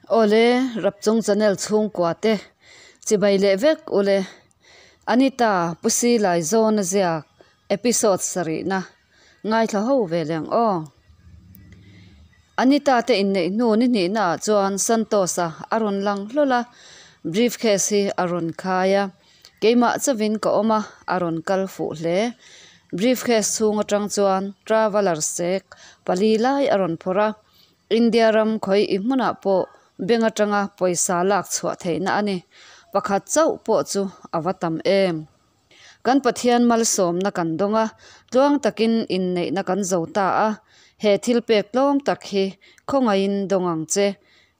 Awle Rapchung channel chhungkua te chibai leh vek ule Anita Pusi Laizawn a ziak episode sarihna ngaithla ho ve leh ang aw. Anita te inneih hnu ni hnihna ah chuan Santosh-a a rawn lang hlawl a, briefcase hi a rawn khai a, keimah chauhin ka awm a, a rawn kal fuh hle. Briefcase chhung atang chuan traveller sek pali lai a rawn phawrh a, India ram khawi i hmunah pawh bank atanga pawisa lak chhuah theihna a ni. Pakhat chauh pawh chu a va tam em. Kan Pathian malsawmna kan dawng a, tluang takin inneihna kan zo ta a, he thil pek tlawm tak hi khawngaihin dawng ang che.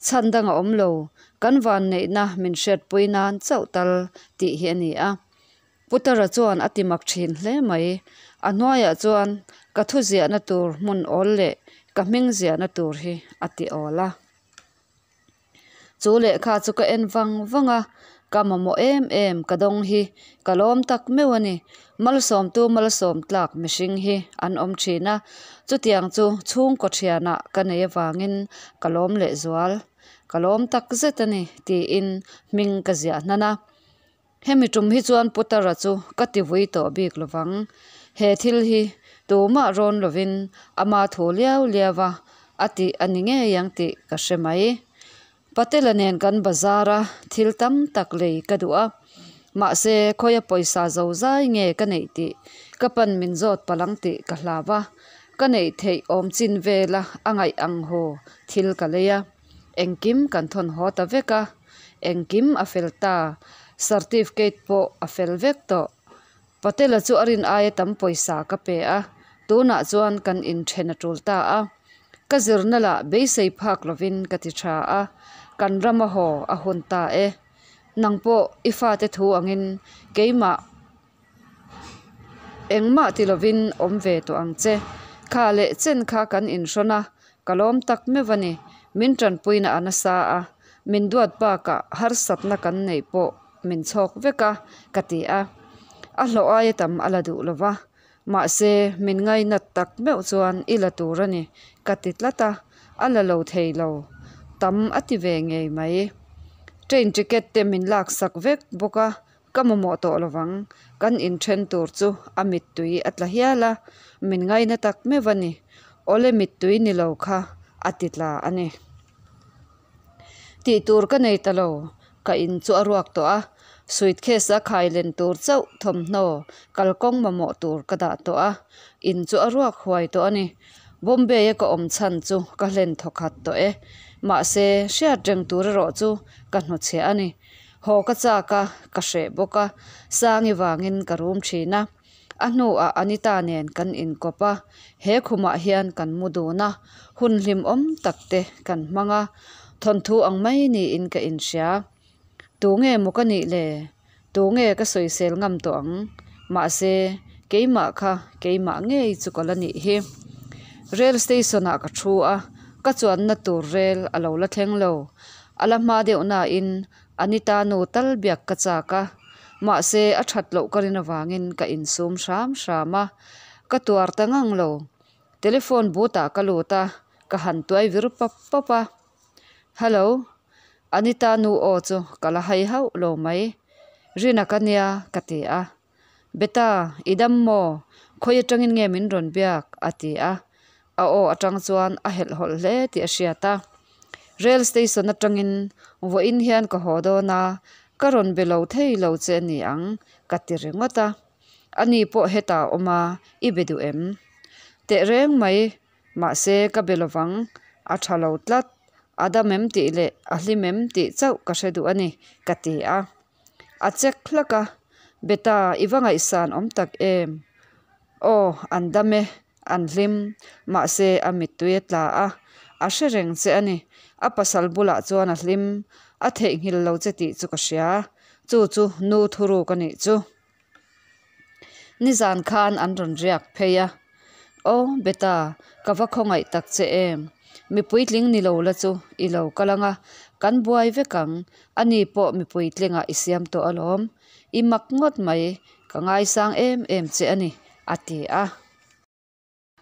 Chhan dang a awm lo, kan vanneihna min hriatpui nan chauh tal tih hi a ni a. Putara chuan a ti mak thin hle mai. A hnuaiah chuan ka thu ziahna tur hmun awl leh ka hming ziahna tur hi a ti awl a. Chu lehkha chu ka en vang vang a, ka mamawh em em ka dawng hi ka lawm tak meuh a ni. Malsawmtu malsawm tlak mihring hi an awm thin a, chutiang chu chhungkaw thianah ka nei avangin ka lawm lehzual. Ka lawm tak zet a ni tiin hming ka ziah hnan a. Hemi tum hi chuan Putara chu ka ti vui tawh bik lovang. He thil hi tumah rawn lovin ama thu liau liau a a tih a ni ngei ang tih ka hre mai. Patela nen kan bazar a, thil tam tak lei ka duh a. Mahse, khawia pawisa zo zai nge ka neih tih ka pan min zawt palh ang tih ka hlau a. Ka neih theih awm chin vela a ngaih ang haw thil ka lei a. Engkim kan thawn haw ta vek a, engkim a fel ta, certificate pawh a fel vek tawh. Patela chu a rin aia tam pawisa ka pe a, tunah chuan kan inthen a tul ta a. Ka zirna lah beisei phak lovin ka ti tha a, kan ram a haw a hun ta e. Nang pawh i fate thu angin keimah. Engmah ti lovin awm ve tawh ang che. Kha leh chen kha kan inhrawn a, ka lawm tak meuh a ni. Min tanpuina a nasa a, min duat bakah harsatna kan neih pawh min chhawk vek a, ka ti a. A hlawh aia tam a la duh lova, mahse min ngainat tak meuh chuan i la tur a ni, ka ti tlat a, a la lo thei lo. Tam a ti ve ngei mai. Train ticket te min laksak vek bawk a, Ka mamawh tawh lovang, kan inthen tur chu a mittui a tla hial a, min ngaina tak meuh a ni. Awle mittui ni lo kha a ti tla a ni. Tih tur ka nei ta lo, ka in chu a ruak tawh a, suitcase a khai len tur chauh thawmhnaw kalkawng mamawh tur ka dah tawh a, in chu a ruak huai tawh a ni. Bombay a ka awm chhan chu ka hlen thawkhat tawh e, mahse hriat reng tur erawh chu ka hnuchhiah a ni. Haw ka chak a, ka hreh bawk a, Sangi vangin ka rum thin a. A hnuah Anita nen kan inkawp a, he khumah hian kan mu dun a, hun hlimawm tak te kan hmang a, thawnthu ang mai niin ka inhria. Tunge maw ka nih le? Tunge ka sawisel ngam tawh ang? Mahse, keimah kha keimah ngei chu ka la nih hi. Rail station ah ka thu a, ka chuanna tur rel a lo la thleng lo. A la hma deuh nain Anita nu tal biak ka chak a, mahse a that loh ka rin avangin ka insum hram hram a, ka tuar ta ngang lo. Telephone booth ah ka lut a, ka han tuai vir pap pap a. Hello, Anita nu aw chu ka la hai hauh lo mai. Rina ka nia ka ti a. Beta, i dam maw? Khawi atangin nge min rawn biak? a ti a. A aw atang chuan a helhhawlh hle tih a hriat a. Rail station atangin vawiin hian ka haw dawn a, ka rawn be lo thei lo che a ni ang, ka ti ringawt a. Ani pawh hetah a awm a, i be duh em? Tehreng mai, mahse ka be lovang, a tha lo tlat, a dam em tih leh a hlim em tih chauh ka hre duh a ni, ka ti a. A chek hlak a, Beta, i va ngaihsan awm tak em? Aw, an dam e, an hlim, mahse a mittui a tla a, a hre reng che a ni. A pasal bulah chuan a hlim, a theihnghilh lo che tih chu ka hria, chu chu nu thuruk a nih chu. Nizan khan an rawn riak phei a, Aw, Beta, ka va khawngaih tak che em? Mi puitling ni lo la chu i lo kal ang a, kan buai vek ang, ani pawh mi puitlingah i siam tawh alawm. I mak ngawt mai, ka ngaisang em em che a ni, a ti a.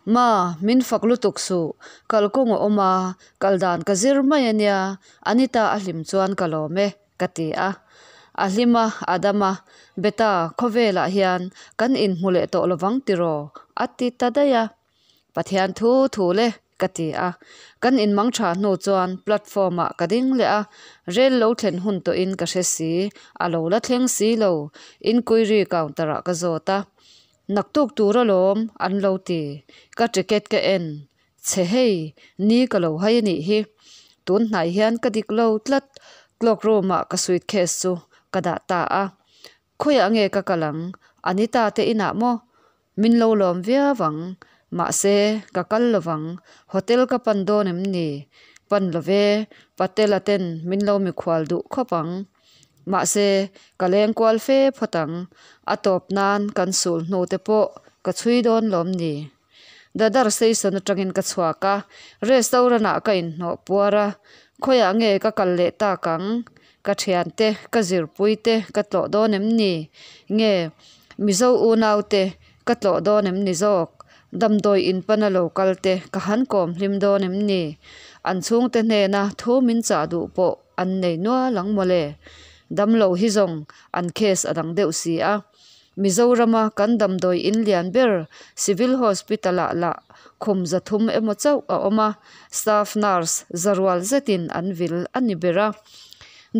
Ma, min fak lutuk suh, kalkawng a awm a, kal dan ka zir mai a nia, Anita a hlim chuan ka lawm e, ka ti a. A hlim a, a dam a, Beta, khawvelah hian kan inhmu leh tawh lovang tiraw? a ti ta daih a. Pathian thu thu le, ka ti a. Kan inmang tha hnu chuan platform ah ka ding leh a, rel lo thlen hun tawhin ka hre si, a lo la thleng si lo, inquiry counter ah ka zawt a. Naktuk tur alawm, an lo ti. Ka ticket ka en che hei, ni ka lo hai a nih hi. Tun hnai hian ka dik lo tlat, clock room ah ka suitcase chu ka dah ta a. Khawiah nge ka kal ang? Anita te inah maw? Min lo lawm viau ang. Mahse, ka kal lovang. Hotel ka pan dawn em ni? Pan lo ve, Patela ten min lo mikhual duh khawp ang. Mahse, ka leng kual fe phawt ang. A tawp nan kan sul hnu te pawh ka chhui dawn lawm ni? Dadar station atangin ka chhuak a, restaurant ah ka inhnawh puar a, khawiah nge ka kal leh tak ang? Ka thiante, ka zirpui te ka tlawh dawn em ni? Nge Mizo unau te ka tlawh dawn em ni zawk? Damdawi in pana lo kal te ka han kawm hlim dawn em ni? An chhungte hnena thu min chah duh pawh an nei nual ang mawle. Damlo hi zawng an case a dang deuh si a. Mizorama kan damdawi in lian ber Civil Hospital-ah lah khum 300 emaw chauh a awm a, staff nurse za rual zetin an vil a ni ber a.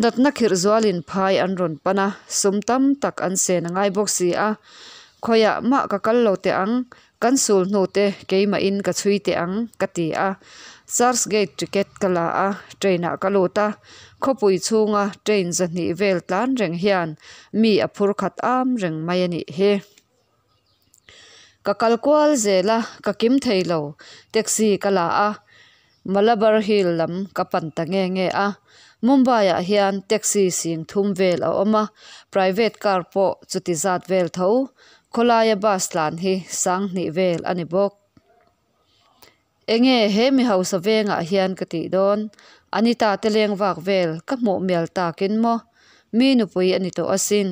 Natna khirh zualin phai an rawn pan a, sum tam tak an sen a ngai bawk si a. Khawiah mah ka kal lo teh ang, kan sul hnute keimahin ka chhui teh ang, ka ti a. Church Gate ticket ka la a, train-ah ka lut a. Khawpui chhunga train 200 vel tlan reng hian mi a phur khat am reng mai a nih hi. Ka kal kual zel a, ka kim thei lo. Taxi ka la a, Malabar Hill lam ka pan ta nge nge a. Mumbai-ah hian taxi 3000 vel a awm a, private car pawh chuti zat vel tho. Khawlaia bus tlan hi 2000 vel a ni bawk. Enge he mi hausa vengah hian ka tih dawn? Anita te leng vak vel ka hmuh mial takin maw? Mi nupui a ni tawh asin.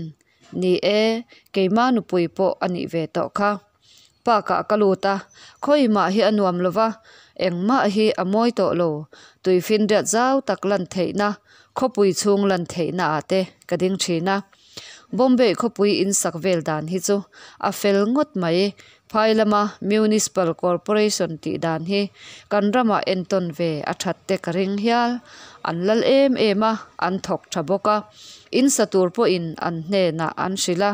Ni e, keima nupui pawh a nih ve tawh kha. Park-ah ka lut a, khawimah hi a nuam lo va, engmah hi a mawi tawh lo. Tuifinriat zau tak lan theihna, khawpui chhung lan theihna ah te ka ding thin a. Bombay khawpui in sak vel dan hi chu a fel ngawt mai. Phai lama Municipal Corporation tih dan hi kan ramah entawn ve a that te ka ring hial. An lal em em a, an thawk tha bawk a. In sa tur pawhin an hnenah an hrilh a,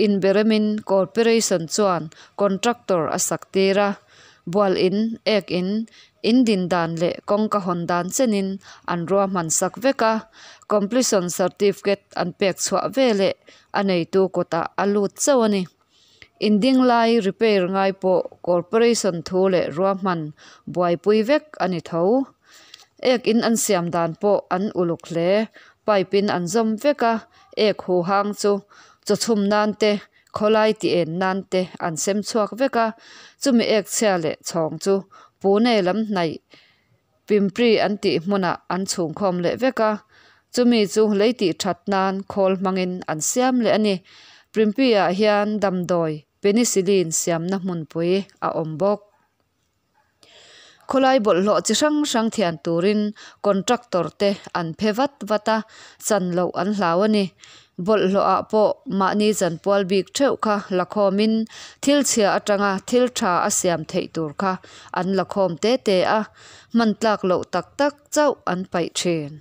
inberemin Corporation chuan contractor a sak tir a. Bual in, ek in, in din dan leh kawngka hawn dan chenin an ruahman sak vek a, completion certificate an pek chhuah veleh a neitu kutah a lut chauh a ni. In ding lai repair ngai pawh corporation thu leh ruahman buaipui vek a ni tho. Ek in an siam dan pawh an uluk hle, pipe in an zawm vek a, ek huhang chu chaw chhum nan te Khawlai ti en nan te an sem chhuak vek a, chumi ek chhia leh chhawng chu Pune lam hnaih Pimpri an tih hmunah an chhungkhawm leh vek a, chumi chu lei tih that nan khawl hmangin an siam leh a ni. Pimpri ah hian damdawi penicillin siamna hmunpui a awm bawk. Khawlai bawlhhlawh chi hrang hrang thian turin contractor te an phe vat vat a, chan loh an hlau a ni. Bawlhhlawh ah pawh mahni chanpual bik theuh kha la khawmin thil chhia atanga thil tha a siam theih tur kha an la khawm te te a, hman tlak loh tak tak chauh an paih thin.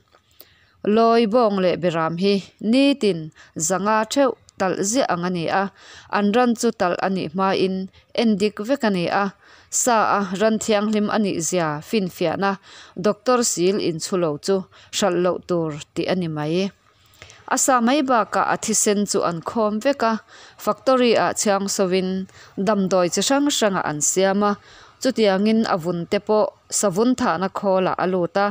Lawi bawng leh beram hi nitin 500 theuh talh ziah ang a ni a, an ran chu talh a nih hmain en dik vek a ni a, sa a ran thianghlim a nih zia finfiahna doctor sil inchhu lo chu hralh loh tur tih a ni mai. A sa mai bakah a thisen chu an khawm vek a, factory ah chhiang sovin damdawi chi hrang hrangah an siam a, chutiangin a vun te pawh savun thahna khawlah a lut a,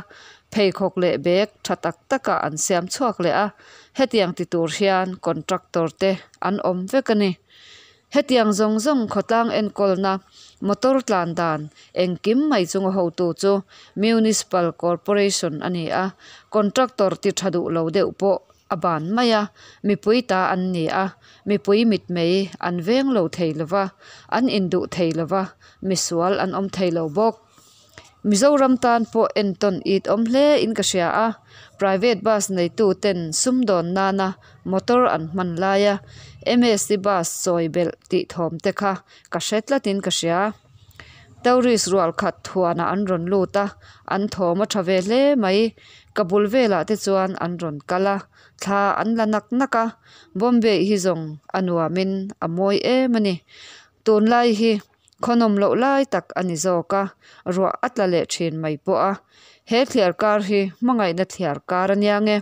pheikhawk leh bag tha tak takah an siam chhuak leh a, hetiang ti tur hian contractor te an awm vek a ni. Hetiang zawng zawng khawtlang enkawlna motor tlan dan engkim mai chunga hotu chu Municipal Corporation a ni a, contractor ti tha duh lo deuh pawh a ban mai a, mipui ta an ni a, mipui mitmei an veng lo thei lo va, an induh thei lo va, misual an awm thei lo bawk. Mizoram tan pawh entawn it awm hle in ka hria a, private bus neitu ten sumdawn nana motor an hman laia MST bus chawi belh tih thawm te kha ka hre tlatin ka hria. Tourist rual khat thuanah an rawn lut a, an thawm a tha ve hle mai. Ka bul velah te chuan an rawn kal a, thla an la nak nak a, Bombay hi zawng a nuamin a mawi em a ni. Tunlai hi khawnawm loh lai tak a ni zawk a, ruah a tla leh thin mai pawh a. He thliar kar hi hmangaihna thliar kar a nia nge.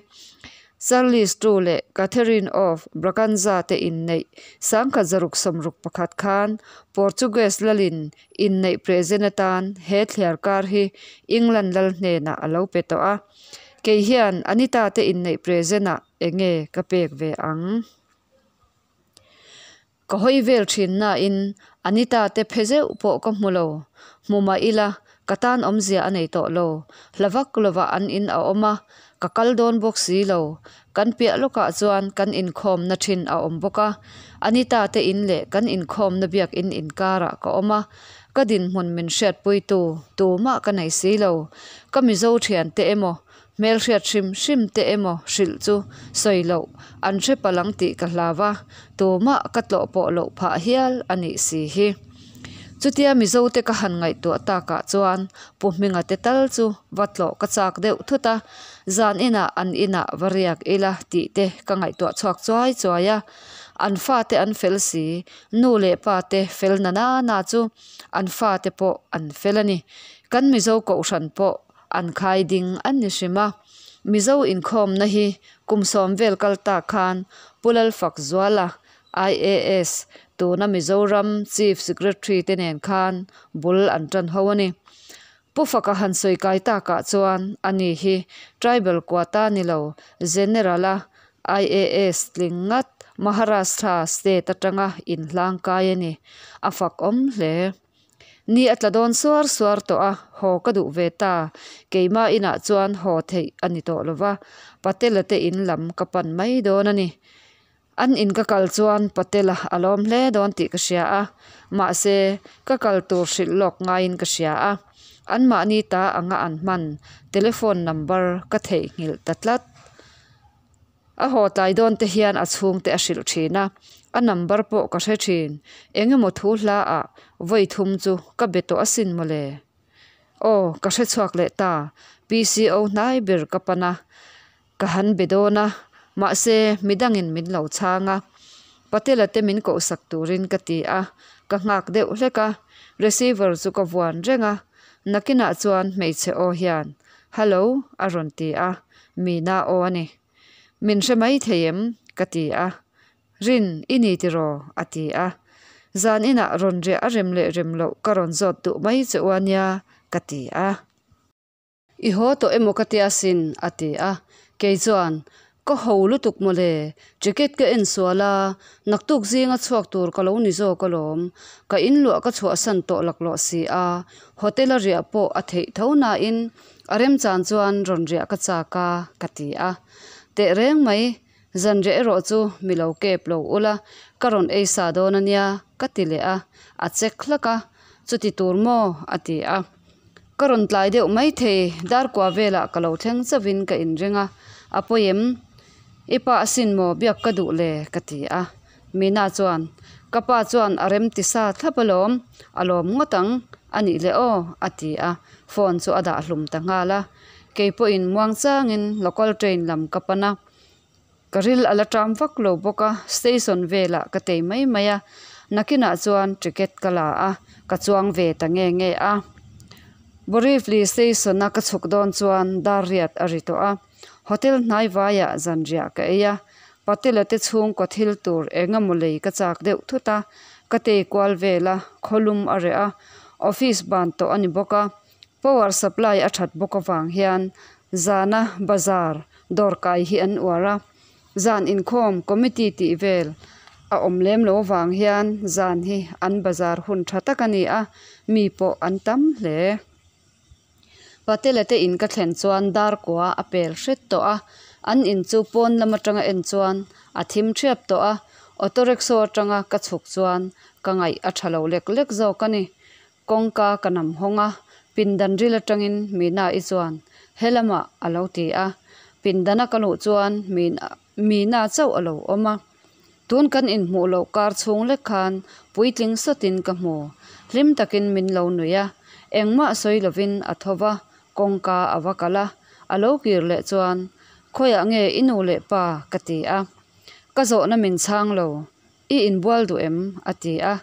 Charles ii leh Catherine of Braganza te inneih 1661 khan Portuguese lalin inneih present atan he thliar kar hi England lal hnenah a lo pe tawh a. Kei hian Anita te inneih present ah enge ka pek ve ang? Ka hawi vel thin nain Anita te phe zeuh pawh ka hmu lo. Hmu mah ila, ka tan awmzia a nei tawh lo. Hla vak lovah an in a awm a, ka kal dawn bawk si lo. Kan piah lawkah chuan kan inkhawmna thin a awm bawk a. Anita te in leh kan inkhawmna biakin inkarah ka awm a, ka dinhmun min hriatpuitu tumah ka nei si lo. Ka Mizo thiante emaw Hmelhriat hrim hrim te emaw hrilh chu sawi loh an hre palh ang tih ka hlau a, tumah ka tlawh pawh loh phah hial a nih si hi. Chutia Mizo te ka han ngaihtuah takah chuan Pu Hminga te tal chu va tlawh ka chak deuh thut a, zan inah an inah va riak ila tih te ka ngaihtuah chhuak chuai chuai a. An fate an fel si, nu leh pa te fel na na na chu an fate pawh an fel a ni. Kan Mizo kohhran pawh An khai ding an ni hrim a. Mizo inkhawmna hi kum sawm vel kal tak khan Pu Lalfakzuala, IAS, tuna Mizoram Chief Secretary te nen khan bul an tan ho a ni. Pu Faka han sawi kai takah chuan ani hi Tribal quota ni lo, General-a IAS tling ngat Maharashtra state atanga inhlangkai a ni. A fak awm hle. Ni a tla dawn suar suar tawh a, haw ka duh ve ta. Keimah inah chuan haw theih a ni tawh lo va, Patela te in lam ka pan mai dawn a ni. An in ka kal chuan Patela a lawm hle dawn tih ka hria a, mahse, ka kal tur hrilh lawk ngaiin ka hria a. Anmahni ta anga an hman telephone number ka theihnghilh ta tlat. A haw tlai dawn te hian a chhungte a hrilh thin a, a number pawh ka hre thin. Eng emaw thu hla ah vawi thum chu ka be tawh asin mawle. Aw, ka hre chhuak leh ta, PCO hnai ber ka pan a, ka han be dawn a, mahse midangin min lo chhang a. Patela te min kohsak turin ka ti a, ka nghak deuh hlek a, receiver chu ka vuan reng a, nakinah chuan hmeichhe aw hian Hello a rawn ti a, Mina aw a ni. Min hre mai thei em? ka ti a. Rin, i ni tiraw? a ti a. Zan inah rawn riah a rem leh rem loh ka rawn zawt duh mai che u a nia, ka ti a. I haw tawh emaw ka tia sin, a ti a. Kei chuan, Ka ho lutuk mawle, ticket ka en sual a, naktuk zinga chhuak tur ka lo ni zawk alawm. Ka inluah ka chhuahsan tawh laklawh si a, hotel a riah pawh a theih tho nain a remchan chuan rawn riah ka chak a, ka ti a. Teh reng mai, zanriah erawh chu mi lo kep lo ula, ka rawn ei sa dawn a nia, ka ti leh a, a check hlak a, chuti tur maw? a ti a. Ka rawn tlai deuh maithei, darkua velah ka lo thleng chauhin ka inring a, a pawi em? I pa asin maw biak ka duh le? ka ti a. Mina chuan, Ka pa chuan a rem ti sa thlap alawm, a lawm ngawt ang, a nih le aw, a ti a, phone chu a dah hlum ta nghal a. Kei pawhin muangchangin local train lam ka pan a. Ka ril a la ṭam vak lo bawk a, station velah ka tei mai mai a, nakinah chuan ticket ka la a, ka chuang ve ta nge nge a. Borivli station a ka chhuk dawn chuan dar riat a ri tawh a, hotel hnai vaiah zanriah ka ei a, Patela te chhungkaw thil tur eng emaw lei ka chak deuh thut a, ka tei kual vel a, khawlum a reh a, office ban tawh a ni bawk a, Power supply a that bawk avang hian zana bazar dawr kai hi an uar a, zan inkhawm committee tih vel a awm lem lo avang hian zan hi an bazar hun tha tak a ni a, mi pawh an tam hle. Patela te in ka thlen chuan dar kua a pel hret tawh a, An in chu pawn lam atanga en chuan a thim thiap tawh a, auto rickshaw atanga ka chhuk chuan ka ngaih a tha lo lek lek zawk a ni. Kawngka ka nam hawng a, pindan ril atangin Mina-i chuan helamah a lo ti a, pindana ka luh chuan Mina chauh a lo awm a. Tun kan inhmuh loh kar chhung lek khan puitling sawtin ka hmu. Hlim takin min lo nuih a, engmah sawi lovin a tho va, kawngka a va kal a. A lo kir leh chuan, Khawiah nge i nu leh pa? ka ti a. Ka zawhna min chhang lo. I inbual duh em? a ti a.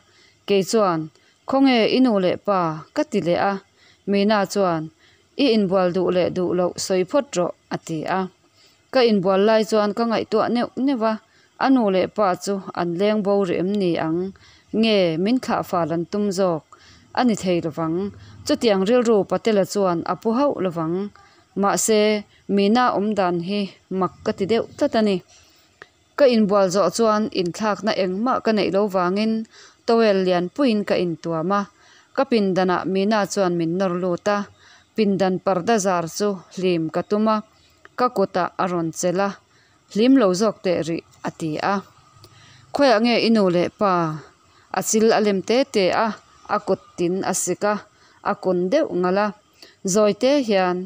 Kei chuan, Khawnge i nu leh pa? ka ti leh a. Mina chuan, I inbual duh leh duh loh sawi phawt rawh, a ti a. Ka inbual lai chuan ka ngaihtuah neuh neuh a, a nu leh pa chu an leng bo rih em ni ang? Nge min thlah fal an tum zawk? A ni thei lovang. Chutiang rilru Patela chuan a pu hauh lovang. Mahse, Mina awm dan hi mak ka ti deuh tlat a ni. Ka inbual zawh chuan inthlakna engmah ka neih lo vangin towel lian puiin ka intuam a, ka pindanah Mina chuan min nawr lut a, pindan parda zar chu hlim ka tum a, ka kutah a rawn chelh a, Hlim lo zawk teh rih a ti a. Khawiah nge i nu leh pa? A chil a lem te te a, a kut tin a sik a, a kun deuh ngalh a. Zawi te hian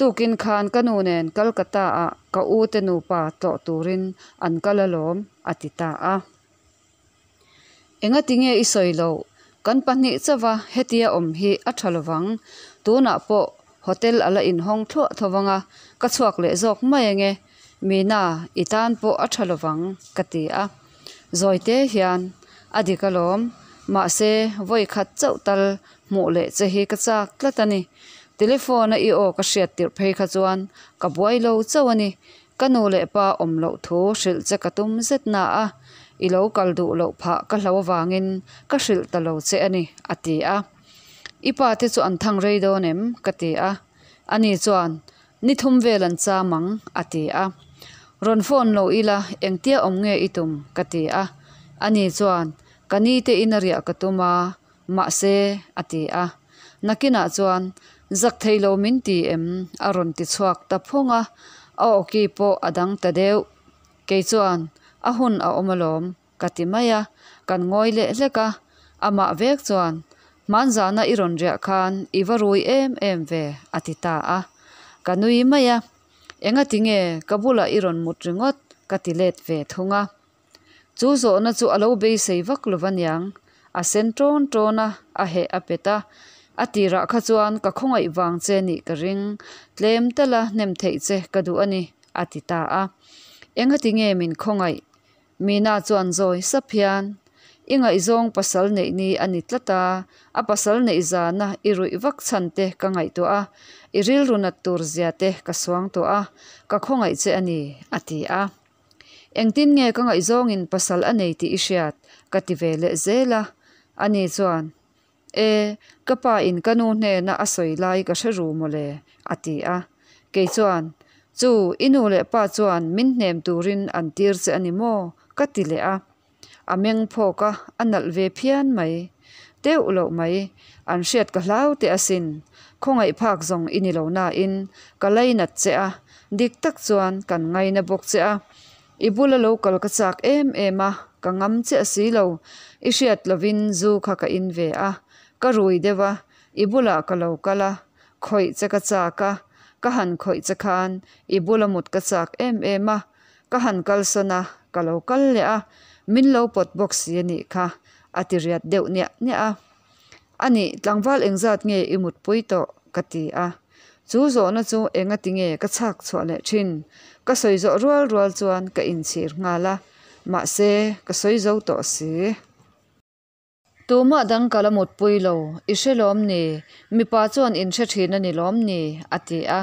Tukin khan ka nu nen Calcutta ah ka u te nupa tlawh turin an kal alawm, a ti ta a. Engati nge i sawi loh? Kan pahnih chauha hetia awm hi a tha lovang. Tunah pawh hotel a la inhawng thluah tho vang a, ka chhuak leh zawk mai ange. Mina, i tan pawh a tha lovang, ka ti a. Zawi te hian a dik alawm, mahse vawi khat chauh tal hmuh leh che hi ka chak tlat a ni. Telephone a i aw ka hriat tirh phei kha chuan ka buai lo chauh a ni. Ka nu leh pa awm loh thu hrilh che ka tum zet na a, i lo kal duh loh phah ka hlo avangin ka hrilh ta lo che a ni, a ti a. I pa te chu an thang rei dawn em? ka ti a. Ani chuan, Ni thum vel an cham ang, a ti a. Rawn phone lo ila, engtia awm nge i tum? ka ti a. Ani chuan, Ka ni te in a riah ka tum a, mahse, a ti a. Nakinah chuan, Zak thei lo min ti em? a rawn ti chhuak ta phawng a, a awki pawh a dang ta deuh. Kei chuan, A hun a awm alawm, Ka ti mai a, kan ngawi leh hlek a, amah vek chuan, Hmanzahna i rawn riah khan i va rui em em ve, a ti ta a. Ka nui mai a, Engati nge ka bulah i rawn mut ringawt? ka ti let ve thung a. Chu zawhna chu a lo beisei vak lo va niang, a sen ṭawn ṭawn a, a heh a pet a. A tirah kha chuan ka khawngaih vang che nih ka ring, tlem tala hnem theih che ka duh a ni, a ti ta a. Engati nge min khawngaih? Mina chuan zawi sap hian, I ngaihzawng pasal neih ni a ni tlat a, a pasal neih zana i ruih vak chhan te ka ngaihtuah a, i rilru nat tur zia te ka suang tawh a, ka khawngaih che a ni, a ti a. Engtin nge ka ngaihzawngin pasal a nei tih i hriat? ka ti ve leh zel a. Ani chuan, E, ka pa in ka nu hnena a sawi lai ka hre ru mawle, a ti a. Kei chuan, Chu, i nu leh pa chuan min hnem turin an tir che a ni maw? ka ti leh a. A meng phawk a, a nalh ve phian mai. Teuh loh mai, an hriat ka hlau teh asin. Khawngaih phak zawng i ni lo nain ka lainat che a, dik tak chuan kan ngaina bawk che a. I bula lo kal ka chak em em a, ka ngam chiah si lo. I hriat lovin zu kha ka in ve a, ka rui deuh a, i bulah ka lo kal a, khawih che ka chak a, ka han khawih che khan i bula mut ka chak em em a, ka han kalsawn a, ka lo kal leh a, min lo pawt bawk si a nih kha, a ti riat deuh niah niah a. A nih, tlangval engzat nge i mutpui tawh? ka ti a. Chu zawhna chu engati nge ka chhak chhuah leh thin? Ka sawi zawh rual rual chuan ka inchhir nghal a, mahse ka sawi zo tawh si. Tumah dang ka la mutpui lo, i hre lawm ni? Mipa chuan in hre thin a ni lawm ni? a ti a.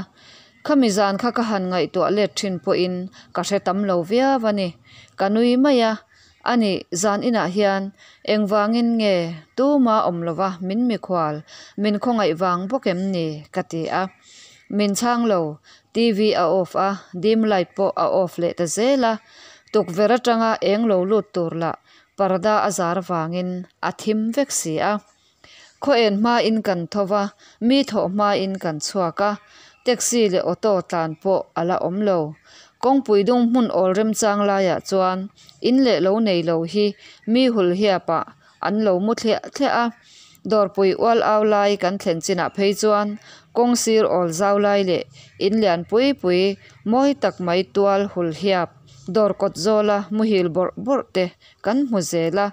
Khami zan kha ka han ngaihtuah let thin pawhin ka hre tam lo viau a ni. Ka nui mai a, A nih, zan inah hian engvangin nge tuma awm lova min mikhual, min khawngaih vang bawk em ni? ka ti a. Min chhang lo, TV a off a, dim light pawh a off leh ta zel a. Tukverh atanga eng lo lut tur lah parda a zar vangin a thim vek si a. Khaw en hmain kan tho va, mi thawh hmain kan chhuak a, taxi leh auto tlan pawh a la awm lo. Kawngpui dung hmun awl remchang laiah chuan in leh lo nei lo hi mi hulhiapah an lo mu thliah thliah a. Dawrpui ual au lai kan thlen chinah phei chuan kawng sir awl zau lai leh in lian pui pui mawi tak mai tual hulhiap dawr kawt zawla muhil bawrh bawrh te kan hmu zel a.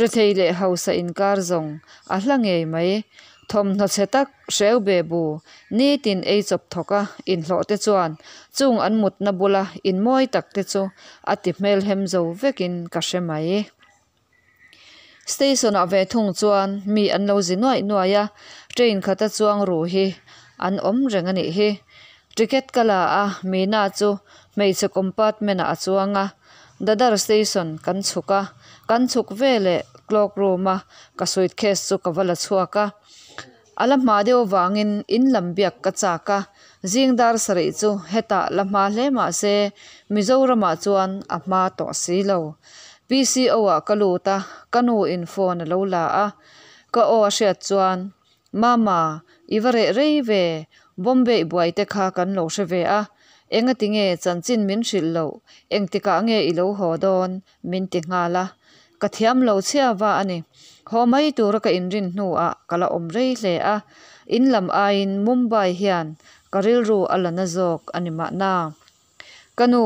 Rethei leh hausa inkar zawng a hla ngei mai. Thawmhnaw chhe tak hreu be bu nitin ei chawp thawk a inhlawh te chuan chung an mutna bula in mawi tak te chu a ti hmelhem zo vekin ka hre mai. Station ah ve thung chuan mi an lo zi nuaih nuaih a, train khata chuang ru hi an awm reng a nih hi. Ticket ka la a, Meena chu hmeichhe compartment ah a chuang a, Dadar station kan chhuk a, kan chhuk veleh cloak room a ka suitcase chu ka va la chhuak a. A la hma deuh avangin in lam biak ka chak a, zing dar sarih chu hetah la hma hle mah se Mizoramah chuan a hma tawh si lo. PCO ah ka lut a, ka nu in phone a lo la a, ka aw a hriat chuan, Mama, i va reh rei ve, Bombay buai te kha kan lo hre ve a, engati nge chanchin min hrilh loh, engtikah nge i lo haw dawn? min ti nghal a, ka thiam lo chhia va a ni. Haw mai tura ka inrin hnuah ka la awm rei hle a, in lam aiin Mumbai hian ka rilru a la na zawk a ni mahna. Ka nu,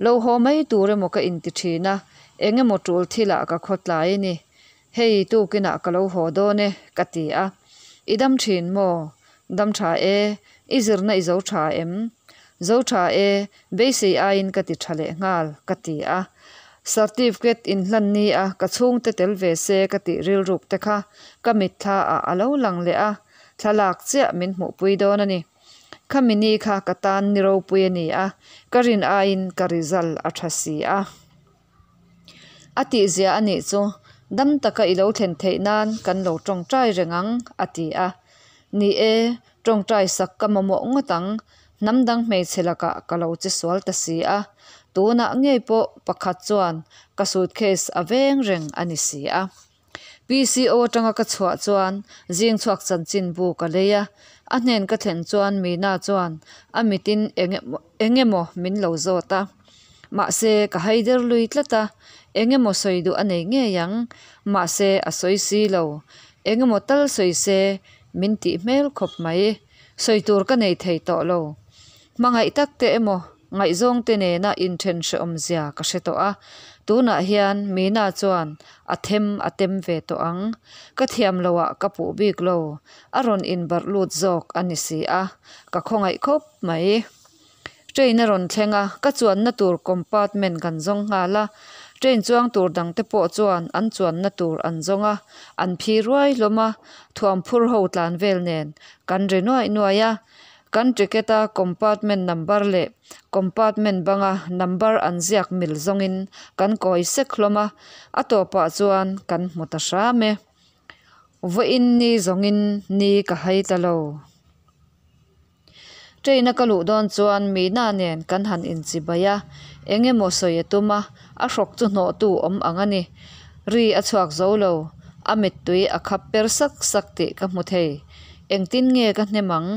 lo haw mai tur emaw ka inti thin a, eng emaw tul thilah ka khawtlai a ni. Hei tukinah ka lo haw dawn e, ka ti a. I dam thin maw? Dam tha e, i zirna i zo tha em? Zo tha e, beisei aiin ka ti tha leh nghal, ka ti a. Certificate inhlan ni a ka chhungte tel ve se ka tih rilruk te kha ka mitthla ah a lo lang leh a, thlalak chiah min hmuhpui dawn a ni. Khami ni kha ka tan ni ropui a ni a, ka rin aiin ka result a tha si a. A tihzia a nih chu, dam taka i lo thlen theih nan kan lo tawngtai reng ang, a ti a. Ni e, tawngtai sak ka mamawh ngawt ang, hnam dang hmeichhe lakah ka lo che sual ta si a, tunah ngei pawh pakhat chuan ka suitcase a veng reng a ni si a. PCO atanga ka chhuah chuan zing chhuak chanchin bu ka lei a, a hnen ka thlen chuan Meena chuan a mitin eng emaw min lo zawt a. Mahse ka haider lui tlat a, eng emaw sawi duh a nei ngei ang, mahse a sawi si lo. Eng emaw tal sawi se min tih hmel khawp mai. Sawi tur ka nei thei tawh lo. Hmangaih tak te emaw Ngaihzawngte nena inthen hrehawm zia ka hre tawh a, tunah hian Meena chuan a them a tem ve tawh ang. Ka thiam loah ka puh bik lo, a rawn inbarh lut zawk a ni si a, ka khawngaih khawp mai. Train a rawn thleng a, ka chuanna tur compartment kan zawng nghal a, train chuang tur dangte pawh chuan an chuanna tur an zawng a, an phi ruai hlawm a, thuam phur ho tlan vel nen kan ri nuaih nuaih a. Kan ticket a compartment number leh compartment banga number an ziak mil zawngin kan kawi sek hlawm a, a tawpah chuan kan hmu ta hram e. Vawiin ni zawngin ni ka hai ta lo. Train a ka luh dawn chuan Meena nen kan han inchibai a, eng emaw sawi a tum a, a hrawk chu hnawhtu awm ang a ni. Ri a chhuak zo lo, a mittui a khap per sak sak tih ka hmu thei. Engtin nge ka hnem ang?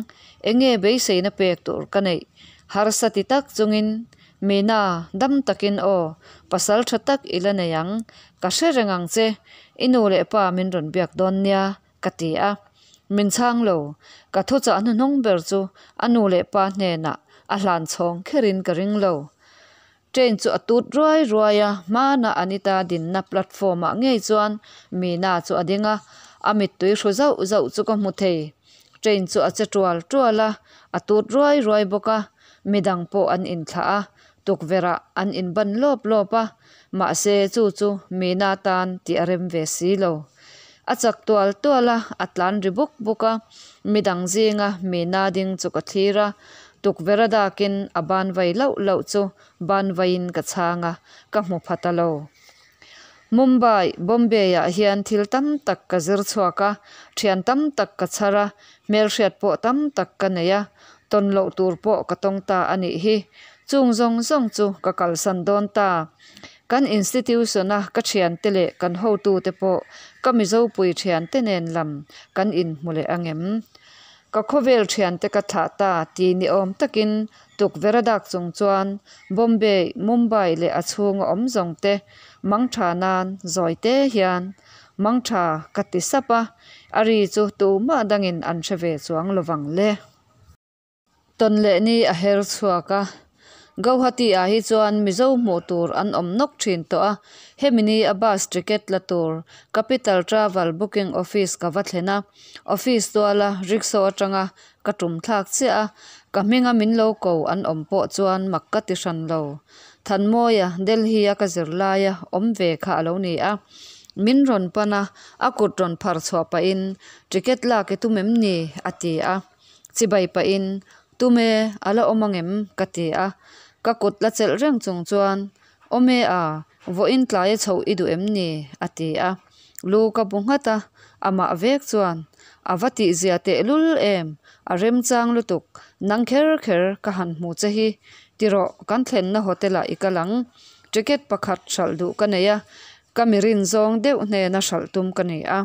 Enge beiseina pek tur ka neih? Harsa ti tak chungin, Meena, dam takin aw, pasal tha tak i la nei ang. Ka hre reng ang che, i nu leh pa min rawn biak dawn nia, ka ti a. Min chhang lo, ka thuchah hnuhnawng ber chu a nu leh pa hnenah a hlan chhawng kherin ka ring lo. Train chu a tut ruai ruai a, hmana Anita dinna platform ah ngei chuan Meena chu a ding a, a mittui hru zauh zauh chu ka hmu thei. Train chu a che tual tual a, a tut ruai ruai bawk a, midang pawh an inthlah a, tukverh ah an inban lawp lawp a, mahse chu chu Meena tan tih a rem ve si lo. A chak tual tual a, a tlan ri buk buk a, midang zinga Meena ding chu ka thlir a, tukverh a dakin a ban vai lauh lauh chu ban vaiin ka chhang a, ka hmu pha ta lo. Mumbai, Bombay ah hian thil tam tak ka zir chhuak a, thian tam tak ka chhar a, hmelhriat pawh tam tak ka nei a, tawn loh tur pawh ka tawng ta a nih hi. Chung zawng zawng chu ka kalsan dawn ta. Kan institution-a ka thiante leh kan hotute pawh ka Mizopui thiante nen lam kan inhmu leh angem? Ka khawvel thiante ka thlah ta ti ni awm takin tukverh a dak chung chuan Bombay, Mumbai leh a chhunga awm zawng te mangtha nan zawi te hian Mangtha ka ti sap a, a ri chu tumah dangin an hre ve chuang lovang le. Tawn leh ni a her chhuak a, Gauhati ah hi chuan Mizo hmuh tur an awm nawk thin tawh a, hemi ni a bus ticket la tur Capital Travel Booking Office ka va thlen a, office tuala rickshaw atanga ka tum thlak chiah a, ka hminga min lo ko an awm pawh chuan mak ka ti hran lo. Thanmawia Delhi a ka zir laia awm ve kha a lo ni a, min rawn pan a, a kut rawn phar chhuah pahin ticket lak i tum em ni? a ti a. Chibai pahin, Tum e, a la awm angem? ka ti a. Ka kut la chelh reng chung chuan, Awm e a, vawiin tlaia chhoh i duh em ni? a ti a. Lu ka bu nghat a, amah vek chuan, A va tihzia tehlul em? A remchang lutuk, nang kher kher ka han hmu che hi. Ti rawh, kan thlenna hotel ah i kal ang. Ticket pakhat hralh duh ka nei a, ka mi rinzawng deuh hnena hralh tum ka ni a.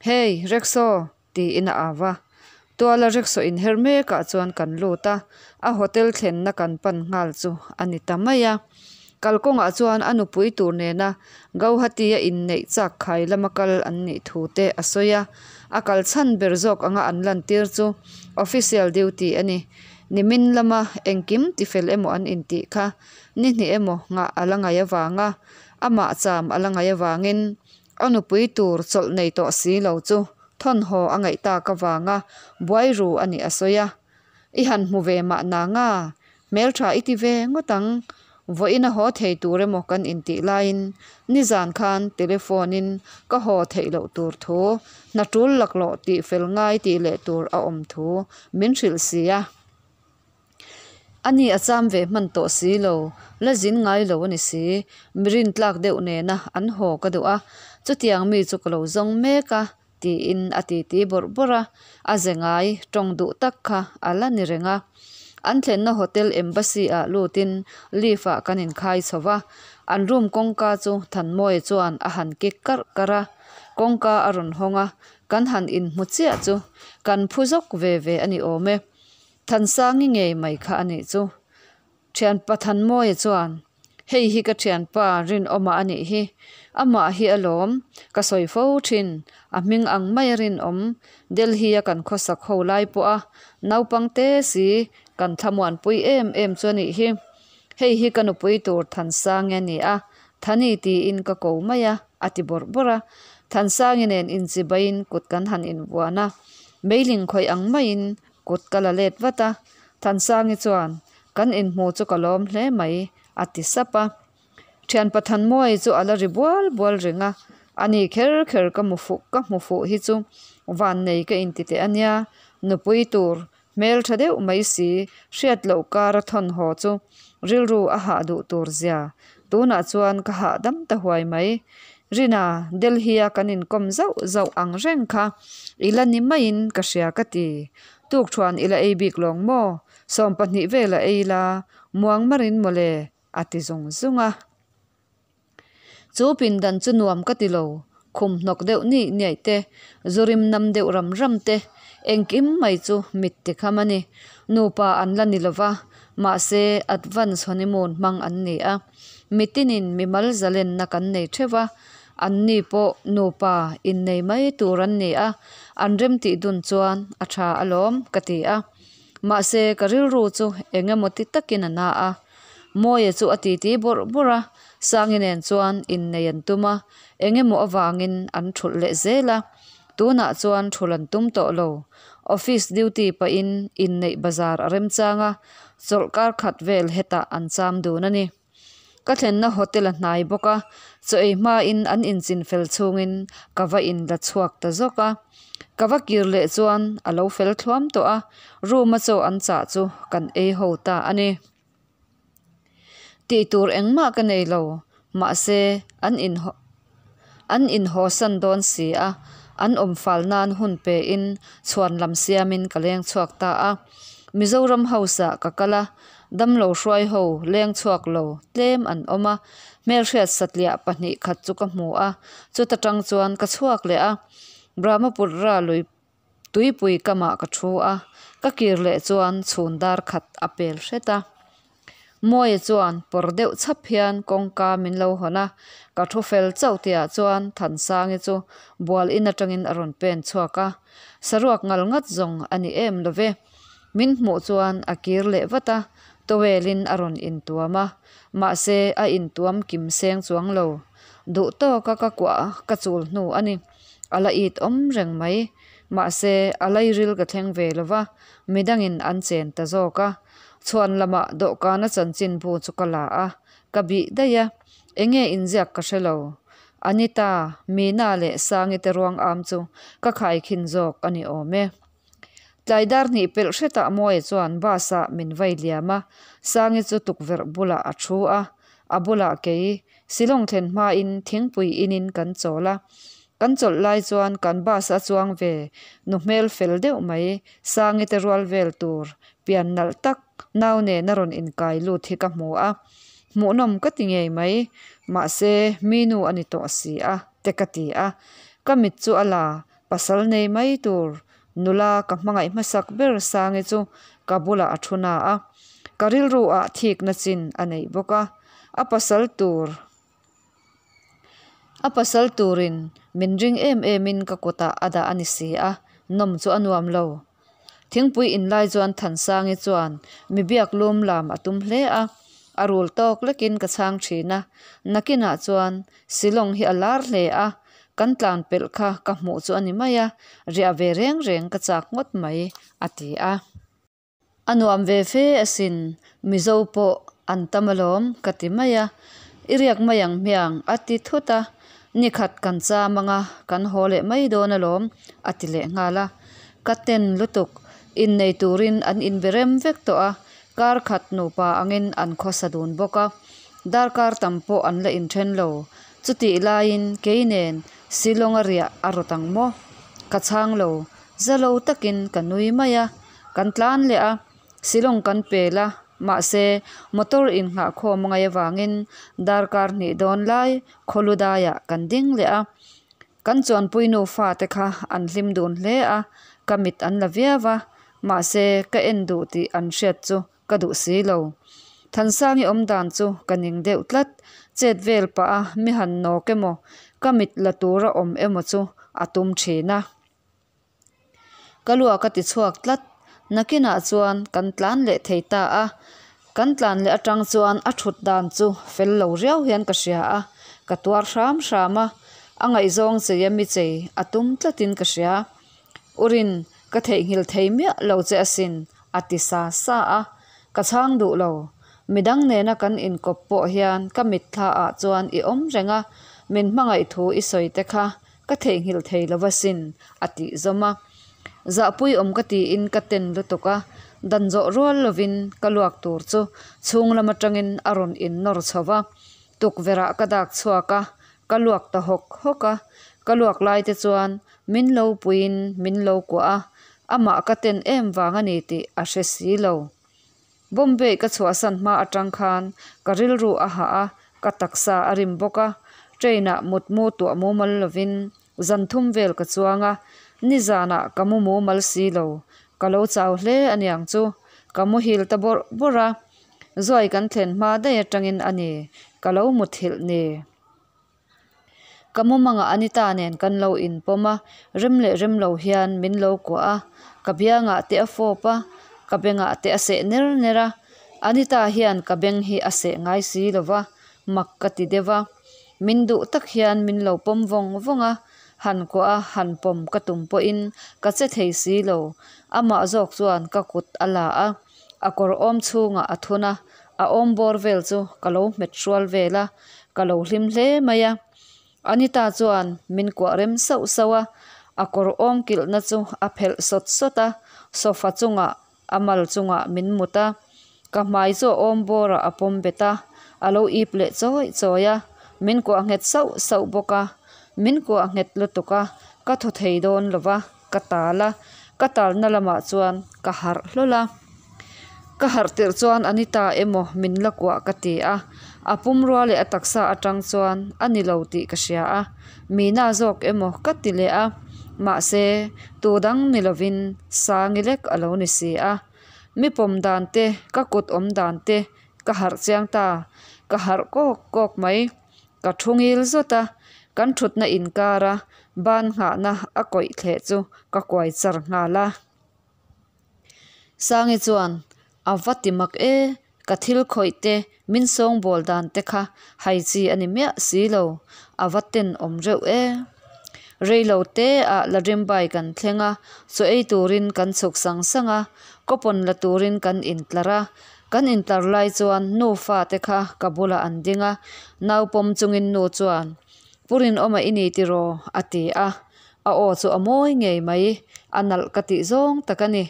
Hey, Rexo! Tiin a au a. Tuala rickshaw inher mekah chuan kan lut a, a hotel thlenna kan pan nghal chu a ni ta mai a. Kalkawngah chuan a nupui tur nena Gauhati-a inneih chak khai lama kal an nih thu te a sawi a. A kal chhan ber zawk anga an lantir chu official duty a ni. Nimin lama engkim tifel emaw an intih kha ni hnih emaw nghah a la ngaih avanga amah cham a la ngaih avangin A nupui tur chawlh nei tawh si lo chu thawnhaw a ngaih tak avanga buai ru a nih a sawi a. I han hmu ve mah nang a, hmeltha i ti ve ngawt ang. Vawiin a haw thei tur emaw kan intih laiin nizan khan telephone in ka haw theih loh tur thu, hna tul laklawh tih fel ngai tih leh tur a awm thu min hrilh si a. A ni a cham ve hman tawh si lo, la zin ngai lo a ni si. Mi rintlak deuh nena an haw ka duh a, chutiang mi chu ka lo zawng mek a, tiin a titi bawrh bawrh a, a ze ngai tawng duh tak kha a la ni reng a. An thlenna hotel embassy ah lutin lift ah kan inkhai chho va, an room kawngka chu Thanmawia chuan a han kik karh karh a, kawngka a rawn hawng a, kan han inhmu chiah chu kan phu zawk ve ve a ni awm e. Thansangi ngei mai kha a nih chu. Thianpa Thanmawia chuan, Hei hi ka thianpa Rinawma a nih hi. Amah hi alawm, ka sawi fo thin, a hming ang mai a rinawm. Delhi a kan khawsak ho lai pawh a naupang te si kan thlamuanpui em em chu a nih hi. Hei hi ka nupui tur Thansangi a ni a, Thani tiin ka ko mai a, a ti bawrh bawrh a. Thansangi nen inchibaiin kut kan han invuan a, meiling khawih ang maiin Kut ka la let vat a, Thansangi chuan, Kan inhmu chu ka lawm hle mai, a ti sap a. Thianpa Thanmawii chu a la ri bual bual reng a, A ni kher kher ka mu fuh ka hmu fuh hi chu vannei ka inti teh a nia, nupui tur hmel tha deuh mai si hriat loh kar a thawn haw chu rilru a hah duh tur zia, tunah chuan ka hahdam ta huai mai. Rina, Delhi-a kan inkawm zauh zauh ang reng kha i la ni maiin ka hria ka ti. Tukṭhuan i la ei bik lawng maw? 20 vel a ei la, muang marin mawle, a ti zung zung a. Chu pindan chu nuam ka ti lo, khum hnawk deuh nih niaih te, zu rim nam deuh ram ram te, engkim mai chu mit ti kham a ni. Nupa an la ni lova, mahse advance honeymoon hmang an ni a. Mitinin mimal zalenna kan nei theuh a, anni pawh nupa innei mai tur an ni a, an remtih dun chuan a tha alawm ka ti a. Mahse ka rilru chu eng emaw ti takin a na a. Mawia chu a titi bawrh bawrh a, Sangi nen chuan innei an tum a, eng emaw avangin an thulh leh zel a. Tunah chuan thulh an tum tawh lo. Office duty pahin inneih bazar a remchang a, chawlhkar khat vel hetah an cham dun a ni. Ka thlenna hotel a hnai bawk a, chaw ei hmain an inchin fel chhungin ka va inla chhuak ta zawk a. Ka va kir leh chuan a lo fel thluam tawh a, room a chaw an chah chu kan ei ho ta a ni. Tih tur engmah ka nei lo, mahse an in an inhawsan dawn si a, an awm fal nan hun pe in chhuan lam siamin ka leng chhuak ta a. Mizoram House ah ka kal a, damlo hruai ho leng chhuak lo tlem an awm a, hmelhriat satliah pahnih khat chu ka hmu a, chuta tang chuan ka chhuak leh a, Brahmaputra lui. Tuipui kamah ka thu a, ka kir leh chuan chhun dar khat a pel hret a. Mawia chuan pawr deuh chhap hian kawngka min lo hawn a, ka thu fel chauh tihah chuan Thansangi chu bual in atangin a rawn pen chhuak a, saruak ngal ngat zawng a ni em lo ve. Min hmuh chuan a kir leh vat a, towel in a rawn intuam a, mahse a intuam kim seng chuang lo. Duh tawka ka kuah ka chul hnu a ni. A la it awm reng mai. Mahse a lairil ka thleng ve lo va, midangin an chen ta zawk a. Chhuan lamah dawhkana chanchinbu chu ka la a, ka bih daih a, enge inziak ka hre lo. Anita, Mina leh Sangi te ruang am chu ka khaikhin zawk a ni awm e. Tlai dar hnih pelh hretah Mawia chuan bus ah min vai liam a, Sangi chu tukverh bulah a thu a, a bulah kei Silawng thlen hmain thingpui inin kan chawl a. Kan chawlh lai chuan kan bus a chuang ve nu hmel fel deuh mai, Sangi te rual vel tur pian nalh tak nau nen a rawn inkai lut hi ka hmu a. Hmuhnawm ka ti ngei mai, mahse mi nu a ni tawh si a te ka ti a. Ka mit chu a la pasal nei mai tur nula ka hmangaih hmasak ber Sangi chu ka bulah a thu na a. Ka rilru ah thikna chin a neih bawk a, a pasal tur a pasal turin min ring em em in ka kutah a dah a ni si a, nawm chu a nuam lo. Thingpui in lai chuan Thansangi chuan mi biak lum lam a tum hle a, a rul tawk lekin ka chhang thin a, nakinah chuan Silawng hi a lar hle a, kan tlan pelh kha ka hmuh chu a ni mai a, riah ve reng reng ka chak ngawt mai a ti a. A nuam ve fe asin, Mizo pawh an tam alawm ka ti mai a, i riak mai ang hmiang a ti thut a, nikhat kan cham anga kan haw leh mai dawn alawm a ti leh nghal a, ka ten lutuk, innei turin an inbe rem vek tawh a, kar khat nupa angin an khawsa dun bawk a, darkar tam pawh an la inthen lo, chutih laiin kei nen Shillong-a riah a rawt ang maw? Ka chhang lo, za lo takin ka nui mai a. Kan tlan leh a, Shillong kan pel a, mahse motor innghahkhawm a ngaih avangin darkar hnih dawn lai khawlu daiah kan ding leh a. Kan chuanpui nufa te kha an hlim dun hle a, ka mit an la viau a, mahse ka en duh tih an hriat chu ka duh si lo. Thansangi awm dan chu ka ning deuh tlat, chet vel pah a mi han nawk emaw, ka mit la tura awm emaw chu a tum thin a. Ka lua ka ti chhuak tlat, nakinah chuan kan tlan leh thei ta a, kan tlan leh atang chuan a thut dan chu fel lo riau hian ka hria a, ka tuar hram hram a, a ngaihzawng chei a mi chei a tum tlatin ka hria. Urin ka theihnghilh thei miah lo che asin a ti sa sa a, ka chhang duh lo. Midang nena kan inkawp pawh hian ka mitthla ah chuan i awm reng a, min hmangaih thu i sawi te kha Ka theihnghilh thei lo asin, a tih zawm a. Zahpui awm ka tiin ka ten lutuk a, dan zawh rual lovin ka luak tur chu chhung lam atangin a rawn innawr chho va. Tukverhah ka dak chhuak a, ka luak ta hawk hawk a. Ka luak lai te chuan min lo puiin min lo kuah a, amah ka ten em vang a ni tih a hre si lo. Bombay ka chhuahsan hma atang khan ka rilru a hah a, ka taksa a rim bawk a, train ah mutmu tuah mumal lovin zan thum vel ka chuang a, nizanah ka mu mumal si lo, ka lo chau hle aniang chu, ka muhil ta bawrh bawrh a, zuai kan thlen hma daih atangin a ni, ka lo muthilh ni. Ka mumangah Anita nen kan lo inpawm a, rem leh rem lo hian min lo kuah a, ka biangah te a fawp a, ka bengah te a seh ner ner a, Anita hian ka beng hi a seh ngai si lo va, mak ka ti deuh a, min duh tak hian min lo pawm vawng vawng a, han kuah a, han pawm ka tum pawhin ka che thei si lo, amah zawk chuan ka kut a la a, a kawr awm chhungah a thun a, a awm bawr vel chu ka lo hmet hrual vel a, ka lo hlim hle mai a. Anita chuan min kuah rem sauh sauh a, a kawr awm kilhna chu a phelh sawt sawt a, sofa chungah a mal chungah min mut a, ka hmai chu a awm bawrah a pawm bet a, a lo ip leh chawi chawi a, min kuah nghet sauh sauh bawk a, min kuah nghet lutuk a, ka thaw thei dawn lo va. Ka tal a, ka talna lamah chuan ka harh hlawl a. Ka harh tirh chuan Anita emaw min la kuah ka ti a, a pumrua leh a taksa atang chuan a ni lo tih ka hria a, Mina zawk emaw ka ti leh a, Mahse, tu dang ni lovin Sangi lek a lo ni si a. Mi pawm dan te, ka kut awm dan te ka harh chiang ta. Ka harh kawk kawk mai. Ka thu ngil zawt a, kan thutna inkara ban nghahna a kawih thleh chu ka kuai char nghal a. Sangi chuan, A va ti mak e, ka thil khawih te, min sawngbawl dan te kha hai chi a ni miah si lo, a va tenawm reuh e. Rei lo te ah Ladrimbai kan thleng a, chaw ei turin kan chhuk sang sang a, kawpawn la turin kan intlar a. Kan intlar lai chuan nu fa te kha ka bulah an ding a, nau pawm chungin nu chuan, Pu Rinawma i ni tiraw? a ti a. A aw chu a mawi ngei mai, a nalh ka tih zawng tak a ni.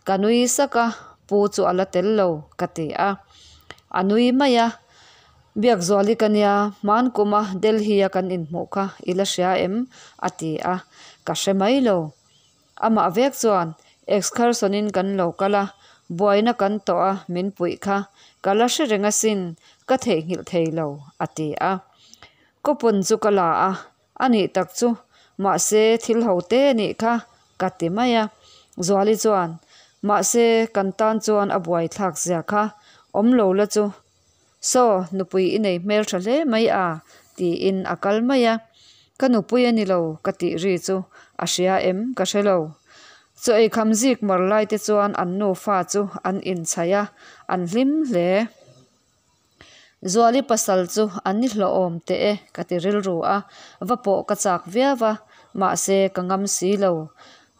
Ka nui sak a, pu chu a la tel lo ka ti a. A nui mai a, Biakzuali ka nia, hman kuma Delhi a kan inhmuh kha i la hria em? a ti a, ka hre mai lo. Amah vek chuan excursion in kan lo kal a, buaina kan tawh a min puih kha ka la hre reng asin, ka theihnghilh thei lo a ti a. Coupon chu ka la a, A nih tak chu, mahse thil ho te a nih kha, ka ti mai a. Zuali chuan, Mahse kan tan chuan a buaithlak zia kha, awm lo la chu. Saw, nupui i nei hmel tha hle mai a, tiin a kal mai a. Ka nupui a ni lo ka tih ri chu a hria em ka hre lo. Chaw eikham zik mar lai te chuan an nufa chu an inchhaih a, an hlim hle. Zuali pasal chu an ni hlawhawm teh e ka ti rilru a, va pawh ka chak viau a, mahse ka ngam si lo.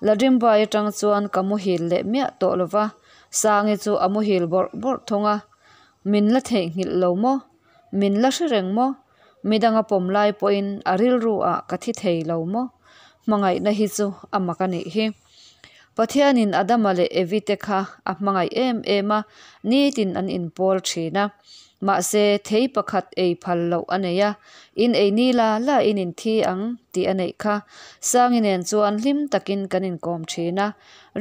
Ladrimbai atang chuan ka muhil leh miah tawh lo va, Sangi chu a muhil bawrh bawrh thung a, Min la theihnghilh lo maw? Min la hre reng maw? Midanga pawm lai pawhin a rilru ah ka thi thei lo maw? Hmangaihna hi chu a mak a nih hi. Pathianin Adama leh Evi te kha a hmangaih em em a, nitin an inpawl thin a. Mahse, thei pakhat ei phal loh a nei a, in ei ni la la in inthi ang tih a neih kha. Sangi nen chuan hlim takin kan inkawm thin a,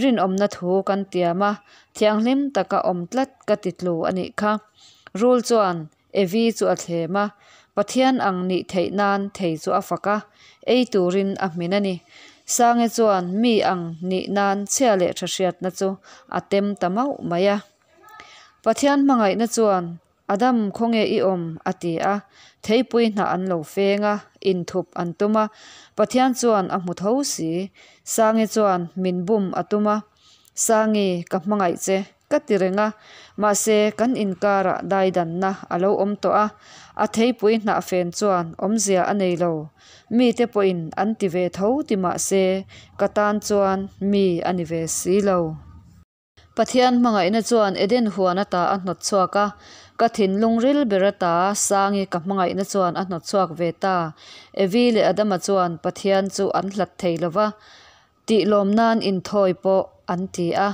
rinawmna thu kan tiam a, thianghlim taka awm tlat ka ti tlu a nih kha. Rul chuan Evi chu a thlem a, Pathian ang nih theih nan thei chu a fak a, ei turin a hmin a ni. Sange chuan mi ang nih nan chhia leh tha hriatna chu a tem ta mauh mai a. Pathian hmangaihna chuan, Adam khawnge i awm? a ti a. Theipui hnah an lo feng a, inthup an tum a. Pathian chuan a hmu tho si. Sange chuan min bum a tum a, Sangi, ka hmangaih che. Ka ti reng a, mahse kan inkarah daidanna a lo awm tawh a, a theipui hnah fen chuan awmzia a nei lo. Mite pawhin an ti ve tho ti mahse ka tan chuan mi a ni ve si lo. Pathian hmangaihna chuan Eden huan ata a hnawt chhuak a, ka thinlung ril ber ata Sangi ka hmangaihna chuan a hnawt chhuak ve ta. Evi leh Adama chuan Pathian chu an hlat thei lo va, Tih lawm nan inthawi pawh an ti a.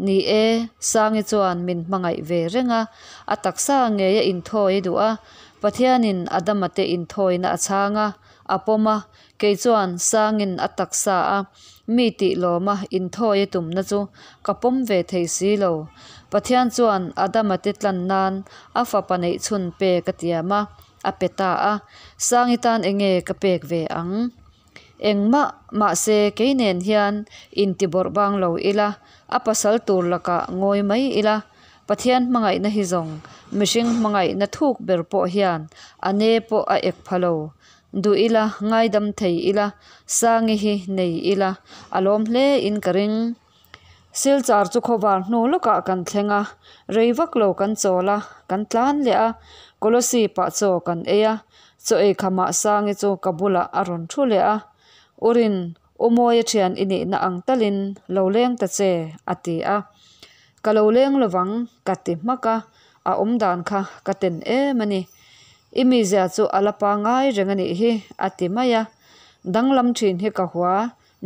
Ni e, Sangi chuan min hmangaih ve reng a, a taksa ngei a inthawi a duh a. Pathianin Adama te inthawina a chhang a, a pawm a. Kei chuan Sangin a taksa a mi tih lawma inthawi a tumna chu ka pawm ve thei si lo. Pathian chuan Adama te tlan nan a fapa neih chhun pek a tiam a, a pe ta a. Sangi tan enge ka pek ve ang? Engmah, mahse kei nen hian inti bawrh bang lo ila, a pasal tur lakah ngawi mai ila, Pathian hmangaihna hi zawng mihring hmangaihna thuk ber pawh hian a ne pawh a ek pha lo. Duh ila, ngaidam thei ila, Sangi hi nei ila, a lawm hle in ka ring. Silchar chu khawvar hnu lawkah kan thleng a, rei vak lo kan chawl a, kan tlan leh a, Kolosip ah chaw kan ei a, chaw ei khamah Sangi chu ka bulah a rawn thu leh a, Urin, U Mawia thian i nihna ang talin lo leng ta che, a ti a. Ka lo leng lovang ka ti hmak a, a awm dan kha ka ten em a ni. I mizia chu a la pangai reng a nih hi, a ti mai a. Danglam thin hi ka hua,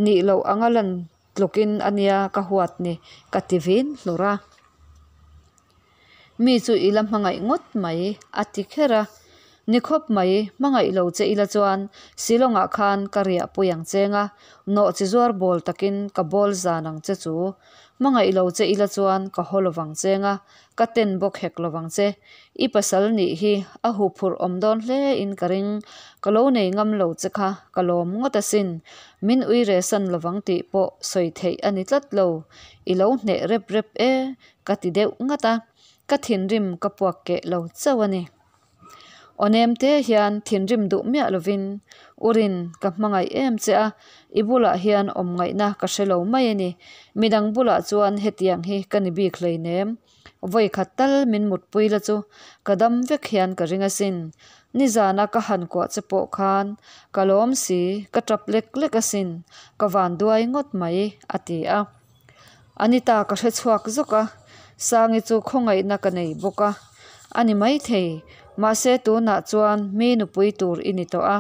nih loh anga lan Tlukin a nia ka huat ni ka ti vin hlur a. Mi chu i la hmangaih ngawt mai a ti kher a. Ni khawp mai, hmangaih lo che ila chuan Shillong-ah khan ka riah pui ang cheng a, nawh chi zuar bawl takin ka bawl zan ang che chu. Hmangaih lo che ila chuan ka haw lovang cheng a, ka ten bawk hek lovang che. I pasal nih hi a huphurh awm dawn hle in ka ring. Ka lo nei ngam lo che kha ka lawm ngawt asin. Min ui re san lovang tih pawh sawi theih a ni tlat lo. I lo hneh rep rep e ka ti deuh ngat a. Ka thinrim ka puak keh lo chauh a ni. Aw nem te hian thinrim duh miah lovin, Urin, ka hmangaih em che a, i bulah hian awm ngaihna ka hre lo mai a ni. Midang bulah chuan hetiang hi ka ni bik hleinem. Vawi khat tal min mutpui la chu ka dam vek hian ka ring asin. Nizana ka han kuah che pawh khan ka lawm si, ka tap lek lek asin, ka van duai ngawt mai, a ti a. Anita ka hre chhuak zawk a, Sangi chu khawngaihna ka nei bawk a, a ni maithei. Mahse tunah chuan mi nupui tur i ni tawh a,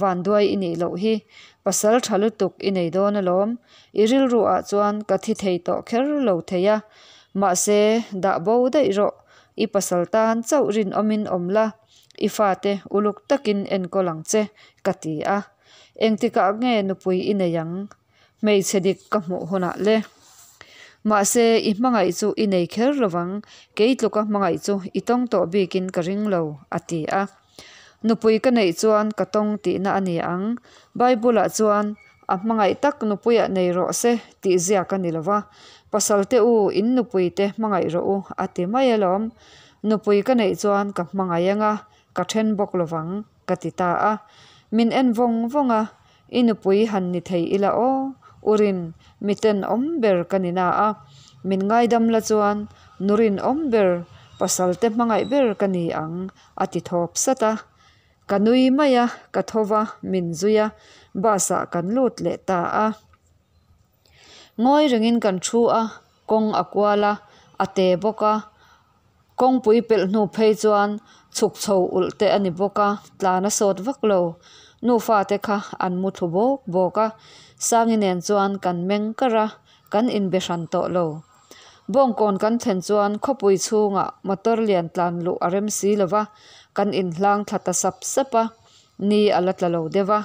vanduai i nih loh hi. Pasal tha lutuk i nei dawn alawm. I rilru ah chuan ka thi thei tawh kher lo thei a. Mahse dah bo daih rawh, i pasal tan chauh rinawmin awm la, i fate uluk takin enkawl ang che, ka ti a. Engtikah nge nupui i nei ang? Hmeichhe dik ka hmuh hunah le. Mahse, i hmangaih chu i nei kher lovang, kei tluka hmangaih chu i tawng tawh bikin ka ring lo, a ti a. Nupui ka neih chuan ka tawng tihna a ni ang. Bible-ah chuan, A hmangaih tak nupuiah nei rawh se tih ziak a ni lo va, Pasalte u, in nupuite hmangaih rawh u, a ti mai alawm. Nupui ka neih chuan ka hmangaih anga ka then bawk lovang, ka ti ta a. Min en vawng vawng a, I nupui han ni thei ila aw, Urin, mi tenawm ber ka ni na a, min ngaidam la chuan nu rinawm ber, pasal te hmangaih ber ka ni ang, a ti thawp sat a. Ka nui mai a, ka tho va, min zui a, bus ah kan lut leh ta a. Ngawi rengin kan thu a, kawng a kual a, a te bawk a. Kawngpui pelh hnu phei chuan chhuk chho ulh te a ni bawk a, tlan a sawt vak lo. Nufa te kha an mu thlu bawk bawk a, Sangi nen chuan kan meng kar a, kan inbe hran tawh lo. Bawngkawn kan thlen chuan khawpui chhungah motor lian tlan luh a rem si lo va, kan inhlang thla ta sap sap a, ni a la tla lo deuh a.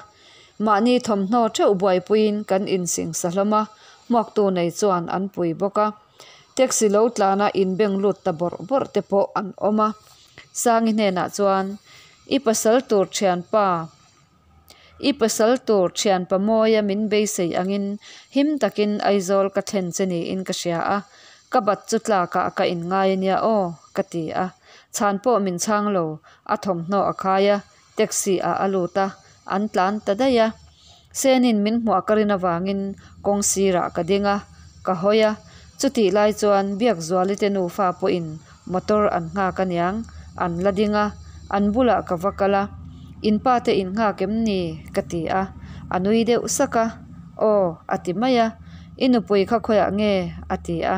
Mahni thawmhnaw theuh buaipuiin kan insingsa hlawm a, hmuaktu nei chuan an pui bawk a. Taxi lo tlana inbeng lut ta bawrh bawrh te pawh an awm a. Sangi hnenah chuan, I pasal tur thianpa, i pasal tur thianpa mawia min beisei angin him takin Aizawl ka thlen che niin ka hria a, ka bat chu tlakah ka inngai a nia aw, ka ti a. Chhan pawh min chhang lo, a thawmhnaw a khai a, Taxi ah a lut a, an tlan ta daih a. Senin min hmuah ka rin avangin kawng sirah ka ding a, ka hawi a. Chutih lai chuan Biakzuali te nufa pawhin motor an nghak aniang, an la ding a, an bulah ka va kal a. In pa te in nghak em ni? ka ti a, a nui deuh sak a. Aw, a ti mai a. I nupui kha khawiah nge? a ti a.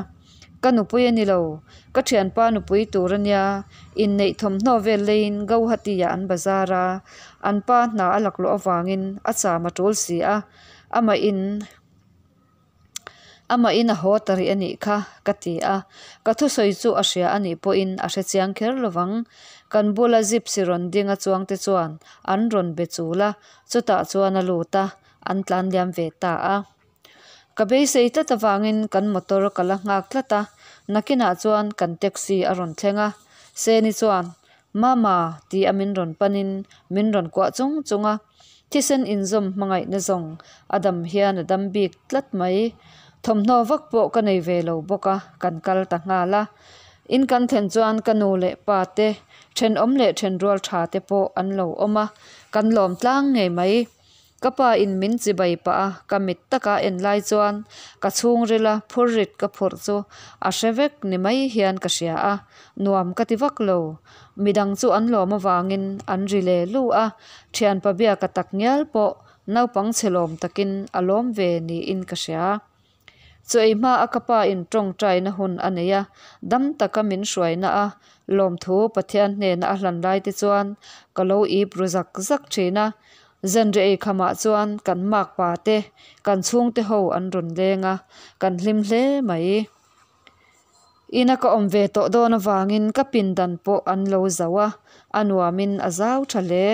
Ka nupui a ni lo, ka thianpa nupui tur a nia, inneih thawmhnaw vel leiin Gauhati-ah an bazar a, an pa hna a laklawh avangin a cham a tul si a, amahin amahin a haw ta rih a nih kha ka ti a, ka thusawi chu a hria a nih pawhin a hre chiang kher lovang. Kan bula gypsy rawn ding a chuangte chuan an rawn be chul a, chutah chuan a lut a, an tlan liam ve ta a. Ka beisei tlat avangin kan motor ka la nghak tlat a, nakinah chuan kan taxi a rawn thleng a. Seni chuan, Mama ti a min rawn panin min rawn kuah chung chung a. Thisen inzawm hmangaihna zawng a dam hian a dam bik tlat mai. Thawmhnaw vak pawh ka nei ve lo bawk a, kan kal ta nghal a. In kan thlen chuan ka nu leh pa te, thenawm leh thenrual tha te pawh an lo awm a, kan lawm tlang ngei mai. Ka pa in min chibai pah a, ka mit taka en lai chuan ka chhungrila phurrit ka phurh chu a hre vek ni mai hian ka hria a, nuam ka ti vak lo. Midang chu an lawm avangin an ri le lu a, thianpa biaka tak ngial pawh naupang chhe lawm takin a lawm ve niin ka hria. Chu ei hma a ka pa in tawngtaina hun a nei a, dam taka min hruaina a lawmthu Pathian hnena a hlan lai te chuan ka lo ip ru zak zak thin a. Zanri ei khamah chuan kan makpa te, kan chhungte ho an rawn leng a, kan hlim hle mai. Ina ka awm ve tawh dawn avangin ka pindan pawh an lo zauh a, a nuamin a zau tha hle.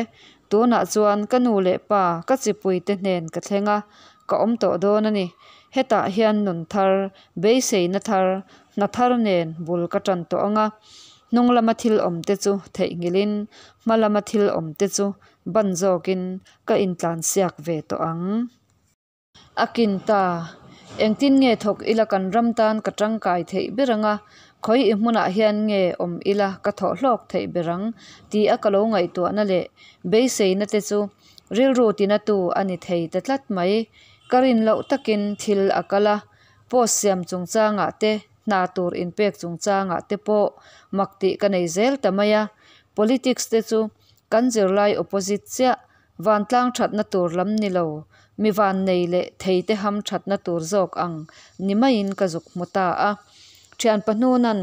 Tunah chuan ka nu leh pa, ka chipuite hnen ka thleng a, ka awm tawh dawn a ni. Hetah hian nun thar, beiseina thar, hna thar nen bul ka tan tawh ang a. Hnung lama thil awm te chu theihnghilhin hma lama thil awm te chu ban zawkin ka intlansiak ve tawh ang. A kin ta. Engtin nge thawk ila kan ram tan ka tangkai theih ber ang a, khawi i hmunah hian nge awm ila ka thawh hlawk theih ber ang tih a ka lo ngaihtuahna leh beiseina te chu rilru tinatu a ni thei ta tlat mai. Ka rin loh takin thil a kal a, post siam chungchangah te, hna tur inpek chungchangah te pawh mak tih ka nei zel ta mai a. Politics te chu kan zirlai opposite chiah, vantlang thatna tur lam ni lo, mi vannei leh theite ham thatna tur zawk ang ni maiin ka zuk hmu ta a. Thian pahnunan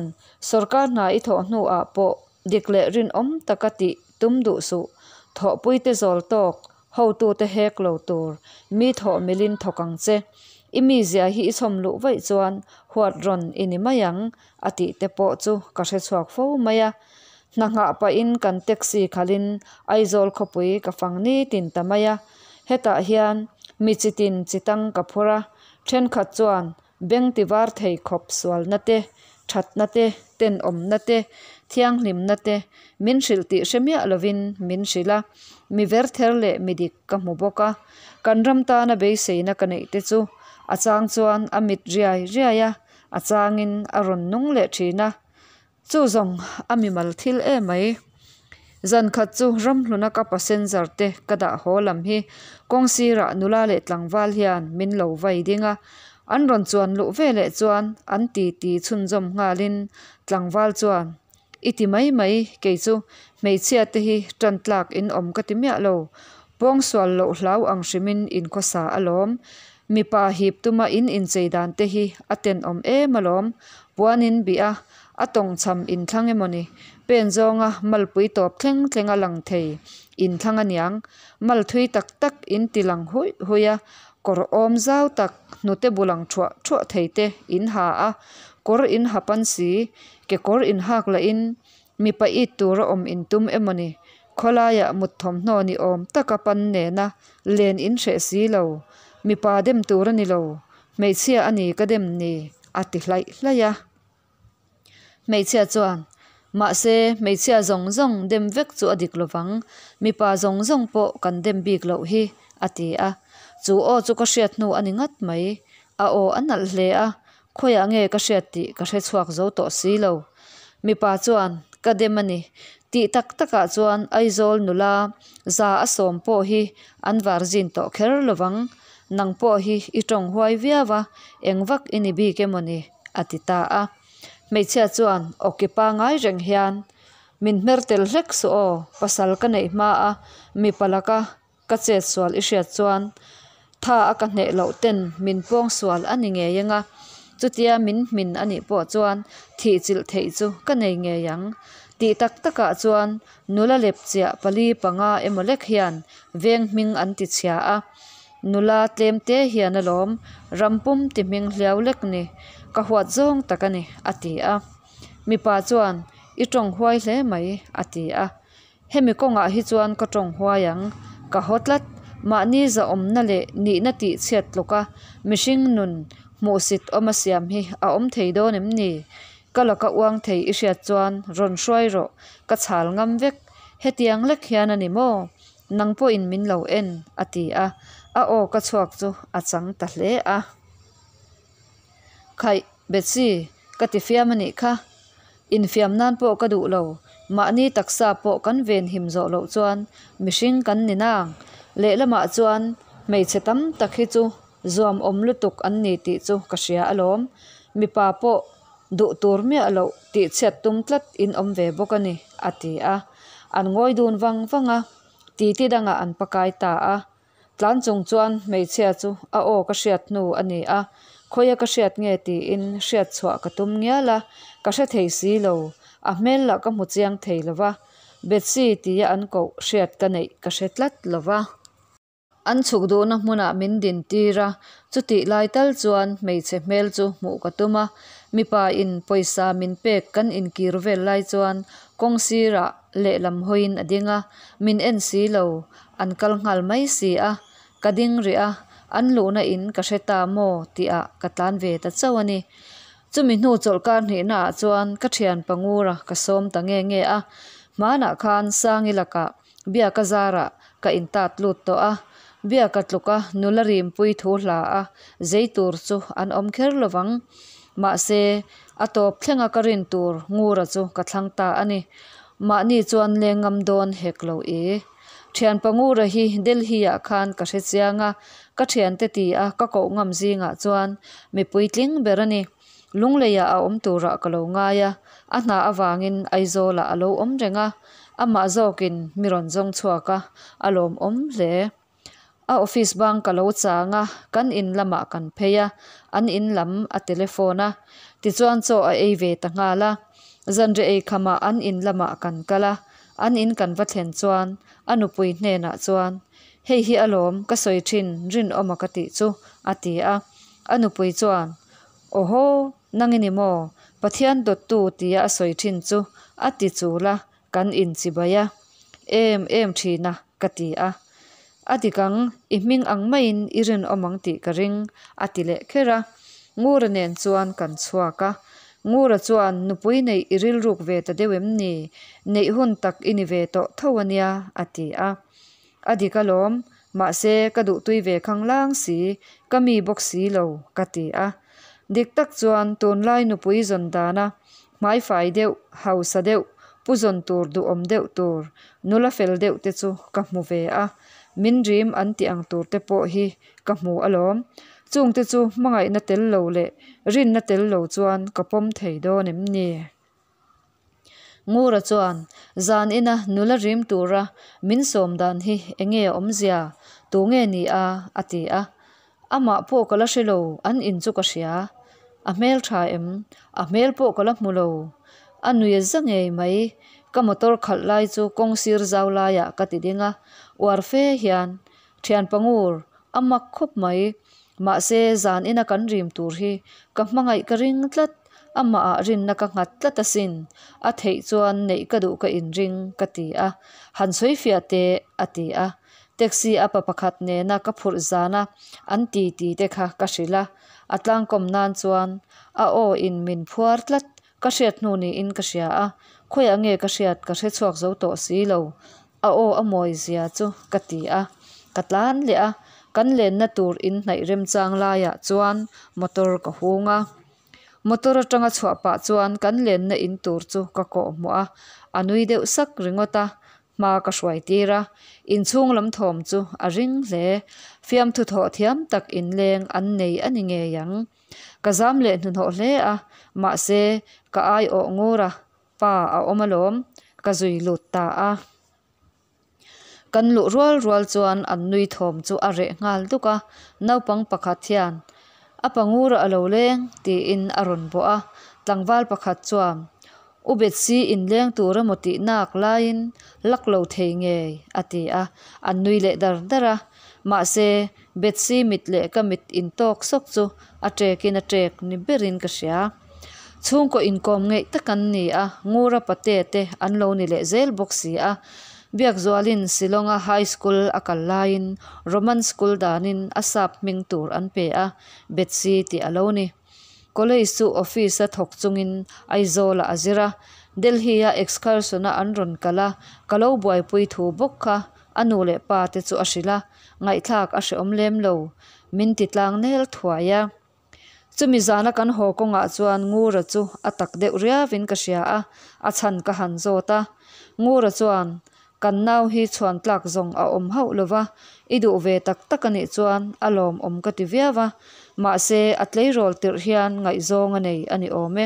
sorkar hna i thawh hnuah pawh dik leh rinawm taka tih tum duh suh, thawhpuite zawl tawk, hotute hek lo tur, mi thawh milin thawk ang che. I mizia hi i chhawm luh vaih chuan huat rawn i ni mai ang, a tih te pawh chu ka hre chhuak fo mai a. Hna nghah pahin kan taxi khalhin Aizawl khawpui ka fang nitin ta mai a. Hetah hian mi chitin chitang ka phur a, thenkhat chuan beng ti var thei khawp sualna te, thatna te, tenawmna te, thianghlimna te min hrilh tih hre miah lovin min hrilh a, mi verther leh mi dik ka hmu bawk a. Kan ram tana beiseina ka neih te chu a chang chuan a mit riai riai a, a changin a rawn nung leh thin a. Chu zawng a mimal thil emai. Zan khat chu ramhluna ka passenger te ka dah haw lam hi kawng sirah nula leh tlangval hian min lo vai ding a. An rawn chuan luh veleh chuan an titi chhunzawm nghalin tlangval chuan, I ti mai mai, kei chu hmeichhia te hi tan tlak in awm ka ti miah lo. Pawngsual loh hlau ang hrimin in khawsa alawm. Mipa hip tuma in inchei dan te hi a tenawm em alawm. Puan in bih a, a tawngchham inthlang emawni? Pen zawnga malpui tawp thleng thleng a lang thei inthlang aniang. Mal thui tak tak in ti lang huih huih a, kawr awm zau tak hnute bu lang thuah thuah thei te in ha a, kawr in ha pan si, kekawr in hak lahin mipa it tura awm in tum emawni? Khawlaiah mut thawmhnaw ni awm taka pan nena len in hreh si lo. Mipa dem tur a ni lo, hmeichhia a ni ka dem ni, a ti hlaih hlaih a. Hmeichhia chuan, Mahse, hmeichhia zawng zawng dem vek chu a dik lovang, mipa zawng zawng pawh kan dem bik loh hi, a ti a. Chu aw chu ka hriat hnu a ni ngat mai. A aw a nalh hle a, Khawiah nge ka hriat tih ka hre chhuak zo tawh si lo. Mipa chuan, Ka dem a ni. Tih tak takah chuan Aizawl nula 110 pawh hi an var zin tawh kher lovang. Nang pawh hi i tawng huai viau a, eng vak i ni bik emaw ni? a ti ta a. Hmeichhia chuan awki pangai reng hian, Min hmer tel hlek suh aw, pasal ka neih hma a, mipa laka Ka chet sual i hriat chuan tha a ka hneh loh ten min pawng sual a ni ngei anga, chutia min hmin a nih pawh chuan thih chilh theih chu ka nei ngei ang. Tih tak takah chuan nula lep chiah pali panga emaw lek hian veng hming an ti chhia a, nula tlem te hian alawm ram pum ti hming hliau lek ni, ka huat zawng tak a ni, a ti a. Mipa chuan, I tawng huai hle mai, a ti a. Hemi kawngah hi chuan ka tawng huai ang. Ka haw tlat. Mahni zahawmna leh nihna tih chhiat tluka mihring nun hmuhsit awma siam hi a awm thei dawn em ni? Ka laka uang thei i hriat chuan rawn hruai rawh, ka chhal ngam vek. Hetiang lek hian a ni maw? Nang pawhin min lo en, a ti a. A aw ka chhuak chu a chang ta hle a. Khaih, Betsy, ka ti fiam a nih kha. Infiam nan pawh ka duh lo, mahni taksa pawh kan venhim zawh loh chuan mihring kan ni nang. Lehlamah chuan hmeichhe tam tak hi chu zuam awm lutuk an ni tih chu ka hria alawm. Mipa pawh duh tur miah loh tih chhiat tum tlat in awm ve bawk a ni, a ti a. An ngawi dun vang vang a, titi dangah an pakai ta a. Tlan chung chuan hmeichhia chu a aw ka hriat hnu a ni a, khawia ka hriat nge tiin hriat chhuah ka tum ngial a, ka hre thei si lo, a hmel lah ka hmu chiang thei lo va, Betsy tia an koh hriat ka neih ka hre tlat lo va. An chhuk duhna hmunah min din tir a, chutih lai tal chuan hmeichhe hmel chu hmuh ka tum a, mipa in pawisa min pek kan inkir vel lai chuan kawng sirah lehlam hawiin a ding a, min en si lo, An kal nghal mai si a, ka ding rih a, an luhna in ka hre ta maw tih ah ka tlan ve ta chauh a ni. Chumi hnu chawlhkar hnihnaah chuan ka thian Pangura ka sawm ta nge nge a, hmanah khan Sangi lakah Biaka zarah ka intat lut tawh a, Biaka tluka nula rimpui thu hla a zei tur chu an awm kher lovang. Mahse, a tawp thlenga ka rin tur Ngura chu ka thlang ta a ni. Mahni chuan leng ngam dawn hek lo i. Thianpa Ngura hi Delhi ah khan ka hre chiang a, ka thiante ti a ka koh ngam zingah chuan mi puitling ber a ni. Lungleiah a awm turah ka lo ngai a, a hna avangin Aizawlah a lo awm reng a, amah zawkin mi rawn zawng chhuak a, a lawmawm hle. A office bang ka lo chang a, kan in lamah kan phei a, an in lam a telephone a, tichuan chaw a ei ve ta nghal a. Zanriah ei khamah an in lamah kan kal a, an in kan va thlen chuan a nupui hnenah chuan, Hei hi alawm ka sawi thin rinawma ka tih chu, a ti a. A nupui chuan, Awhaw, nang i ni maw? Pathian dawttu tia a sawi thin chu a ti chul a, kan inchibai a. Em em thin a, ka ti a. A dik ang, i hming ang maiin i rinawm ang tih ka ring, a ti leh kher a. Ngura nen chuan kan chhuak a. Ngura chuan, Nupui neih i rilruk ve ta deuh em ni? Neih hun tak i ni ve tawh tho a nia, a ti a. A dik alawm, mahse ka duhtui ve khanglang si, ka mi bawk si lo, ka ti a. Dik tak chuan tunlai nupui zawn dana hmaifai deuh, hausa deuh, pu zawn tur duhawm deuh tur, nula fel deuh te chu ka hmu ve a, min rim an tih ang tur te pawh hi ka hmu alawm. Chungte chu hmangaihna tel lo leh rinna tel lo chuan ka pawm thei dawn em ni? Ngura chuan, Zan ina nula rim tura min sawm dan hi enge a awmzia? Tu nge ni a? a ti a. Amah pawh ka la hre lo, an in chu ka hria. A hmel tha em? A hmel pawh ka la hmu lo. A nui a za ngei mai. Ka motor khalh lai chu kawng sir zau laiah ka ti ding a, uar fe hian, Thianpa Ngur, a mak khawp mai. Mahse, zan ina kan rim tur hi ka hmangaih ka ring tlat. Amahah rinna ka nghat tlat asin, a theih chuan neih ka duh ka inring, ka ti a. Han sawi fiah teh, a ti a. Taxi a pa pakhat nena ka phurh zana an ti ti te kha ka hrilh a. A tlangkawm nan chuan a aw in min phuar tlat ka hriat hnu niin ka hria a, khawiah nge ka hriat ka hre chhuak zo tawh si lo. A aw a mawi zia chu ka ti a, ka tlan leh a, kan lenna tur inhnaih remchang laiah chuan motor ka hung a. Motor atanga chhuah pah chuan kan lenna in tur chu ka kawh hmuh a, a nui deuh sak ringawt a, hma ka hruai tir a, inchhung lam thawm chu a ring hle. Fiamthu thawh thiam tak inleng an nei a ni ngei ang. Ka zam leh hnuhnawh hle a, mahse ka aiawh ngur a, pa a awm alawm, ka zui lut ta a. Kan luh rual rual chuan an nui thawm chu a reh nghal duk a, naupang pakhat hian, A pangura a lo leng, tiin a rawn bawh a. Tlangval pakhat chuan, U Betsy inleng tur emaw tih nak laiin lak lo thei ngei, a ti a, an nui leh dar dar a. Mahse, Betsy mit leh ka mit intawk sawk chu a ṭekin a ṭek ni berin ka hria. Chhungkaw inkawm ngeih tak an ni a, Ngura pate te an lo ni leh zel bawk si a. Biakzualin Shillonga High School a kal laiin Roman School danin a sap hming tur an pe a, Betsy tih a lo ni. College chu office a thawk chungin Aizawlah a zir a, Delhi-a excursion-a an rawn kal a, ka lo buaipui thu bawk kha a nu leh pa te chu a hrilh a, ngaihthlak a hreawm lem lo, min ti tlang nel thuai a. Chumi zana kan haw kawngah chuan Ngura chu a tak deuh riauin ka hria a, a chhan ka han zawt a. Ngura chuan, Kan nau hi chhuan tlak zawng a awm hauh lo va, i duh ve tak tak a nih chuan a lawmawm ka ti viau a, mahse a tleirawl tirh hian ngaihzawng a nei a ni awm e.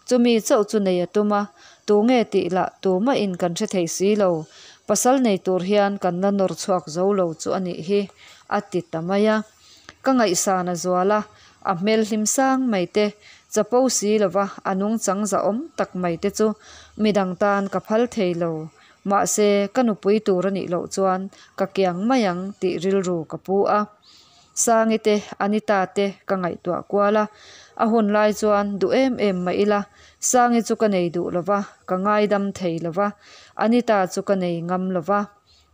Chumi chauh chu nei a tum a, tu nge tih lah tumahin kan hre thei si lo, pasal nei tur hian kan la nawr chhuak zo lo chu a nih hi, a ti ta mai a. Ka ngaihsan a zual a, a hmel hlim sang mai te, chapo si lova a nungchang zahawm tak mai te chu midang tan ka phal thei lo. Mahse, ka nupui tur a nih loh chuan ka kiang mai ang tih rilru ka pu a. Sangi te, Anita te ka ngaihtuah kual a, a hun lai chuan duh em em mah ila, Sangi chu ka nei duh lova, ka ngaidam thei lova, Anita chu ka nei ngam lova,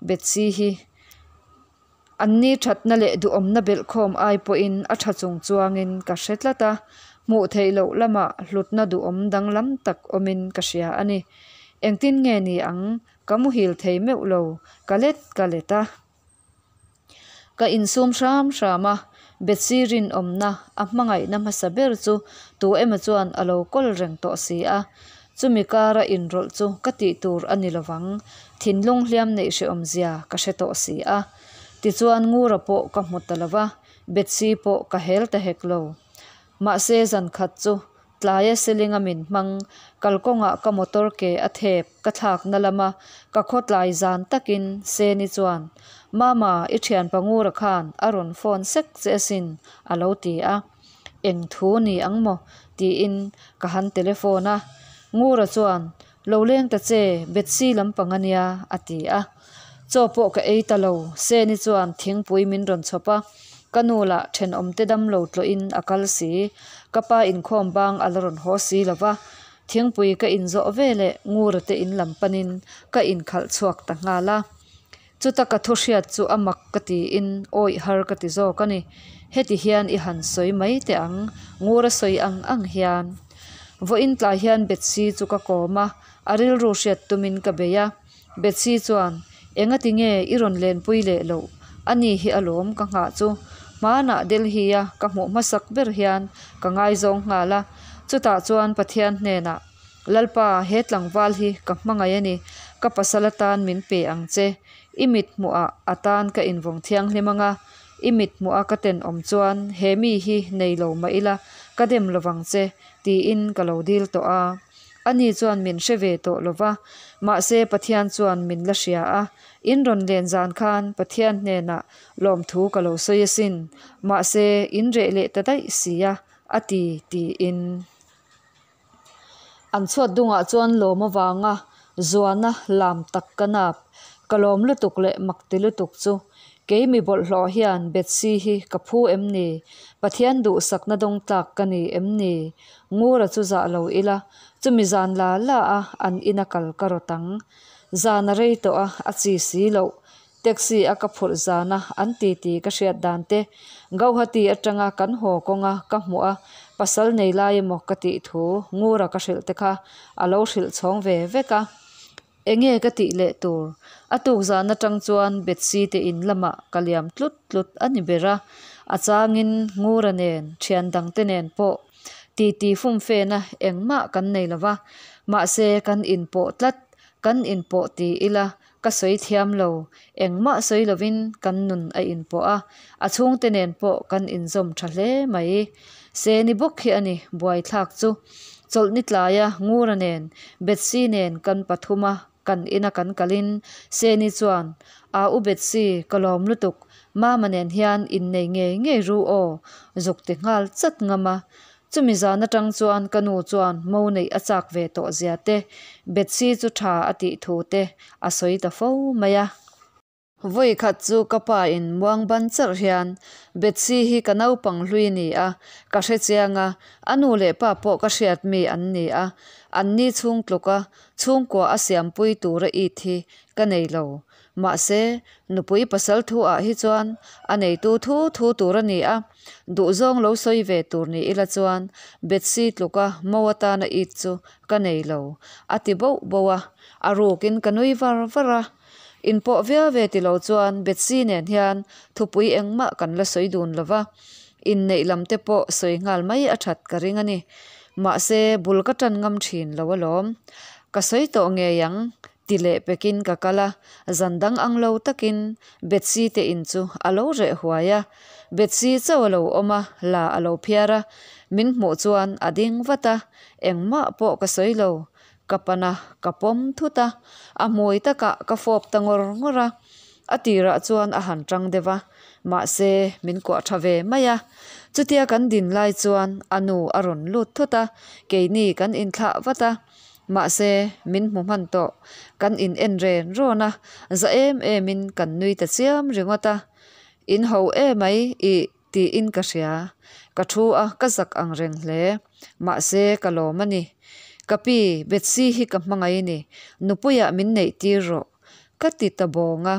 Betsy hi. An ni thatna leh duhawmna belhkhawm ai pawhin a tha chung chuangin ka hre tlat a, Hmuh theih loh lamah hlutna duhawm danglam tak awmin ka hria a ni. Engtin nge ni ang, ka muhil thei meuh lo, ka let ka let a. Ka insum hram hram a, Bethsy rinawmna, a hmangaihna hmasa ber chu tu emaw chuan a lo kawl reng tawh si a. Chumi kara inrawlh chu ka tih tur a ni lovang, thinlung hliam neih hrehawm zia ka hre tawh si a. Tichuan Ngura pawh ka hmu ta lo va, Bethsy pawh ka hel ta hek lo. Mahse zan khat chu tlaia selinga min hmang, kalkawngah ka motor ke a thep ka thlakna lama ka khawtlai zan takin Seni chuan, Mama, i thianpa Ngura khan a rawn phone sek che asin, a lo ti a. Eng thu ni ang maw? tiin ka han telephone a. Ngura chuan, Lo leng ta che, Bethsy lampang a nia, a ti a. Chaw pawh ka ei ta lo, Seni chuan thingpui min rawn chhawp a. Ka nu lah thenawmte damlo tlawhin a kal si. Ka pa inkhawm bang a la rawn haw si lo va. Thingpui ka inzawh veleh Ngura te in lam panin ka inkhalh chhuak ta nghal a. Chuta ka thu hriat chu a mak ka tiin awih har ka ti zawk a ni. Heti hian i han sawi mai teh ang, Ngura sawi ang ang hian. Vawiin tlai hian Bethsy chu ka kawm a, a rilru hriat tumin ka bei a. Bethsy chuan, Engati nge i rawn lenpui leh loh? Ani hi alawm ka nghah chu. Hmanah Delhi-a ka hmuh hmasak ber hian ka ngaizawng nghal a. Chutah chuan Pathian hnenah, Lalpa, he tlangval hi ka hmangaih a ni. Ka pasal atan min pe ang che. I mit hmuhah a tan ka invawng thianghlim ang a, i mit hmuha ka tenawm chuan he mi hi nei lo mah ila ka dem lovang che, tiin ka lo dil tawh a. Ani chuan min hre ve tawh lo va, mahse Pathian chuan min la hria a. In rawn len zan khan Pathian hnenah lawmthu ka lo sawi asin, mahse in reh leh ta daih si a, a ti, tiin. An chhuat dungah chuan lawm avanga zuana lam tak ka nap. Ka lawm lutuk leh mak ti lutuk chu kei mi bawlhhlawh hian Bethsy hi ka phu em ni? Pathian duhsakna dawng tlak ka ni em ni? Ngura chu zah lo ila, chumi zan la la a an ina kal ka rawt ang. Zan a rei tawh a, a chi si loh. Taxi a ka phurh zana an titi ka hriat dan te, Gauhati atanga kan haw kawnga ka hmuh a pasal nei lai emaw ka tih thu Ngura ka hrilh te kha a lo hrilh chhawng ve vek a. Enge ka tih leh tur? A tuk zan atang chuan Bethsy te in lamah ka liam tlut tlut a ni ber a, a changin Ngura nen, thian dang te nen pawh titi fumfena engmah kan nei lo va, mahse kan inpawh tlat, kan inpawh ti ila Ka sawi thiam lo, engmah sawi lovin kan nun a inpawh a, a chhungte nen pawh kan inzawm tha hle mai. Seni bawk hi a ni buaithlak chu. Chawlhni tlaia Ngura nen, Bethsy nen kan pathum a, kan ina kan kalin Seni chuan, Aa u Bethsy, ka lawm lutuk, Mama nen hian innei ngei ngei ru aw, zuk ti nghal chat ngam a. Chumi zan atang chuan ka nu chuan mo neih a chak ve tawh zia te, Bethsy chu tha a tih thu te a sawi ta fo mai a. Vawi khat chu ka pa in muang ban charh hian Bethsy hi ka naupang hlui ni a, ka hre chiang a, a nu leh pa pawh ka hriat mi an ni a, an ni chhung tluk a chhungkua a siampui tura it hi ka nei lo. Mahse, nupui pasal thu ah hi chuan a neitu thu thu tur a ni a, duhzawng lo sawi ve tur ni ila chuan Bethsy tluka mo atana it chu ka nei lo, a ti boh boh a, a rukin ka nui var var a. Inpawh viau ve ti lo chuan Bethsy nen hian thupui engmah kan la sawi dun lo va, inneih lam te pawh sawi nghal mai a that ka ring a ni. Mahse, bul ka tan ngam thin lo alawm. Ka sawi tawh ngei ang Ti leh pekin ka kal a, zan dang ang lo takin Bethsy te in chu a lo reh huai a. Bethsy chauh a lo awm a, la a lo phiar a, min hmuh chuan a ding vat a, engmah pawh ka sawi lo. Ka pan a, ka pawm thut a, a hmui takah ka fawp ta ngawr ngawr a. A tirah chuan a han tang deuh a, mahse min kuah tha ve mai a. Chutia kan din lai chuan a nu a rawn lut thut a, keini kan inthlah vat a. Mahse, min hmu hman tawh. Kan in en ren rawn a, za em em in kan nui ta chiam ringawt a. In ho e mai ih tiin ka hria. Ka thu a, ka zak ang reng hle. Mahse, ka lawm a ni. Ka pi, Bethsy hi ka hmangaih ni. Nupuiah min neih tir rawh. Ka ti ta bawng a.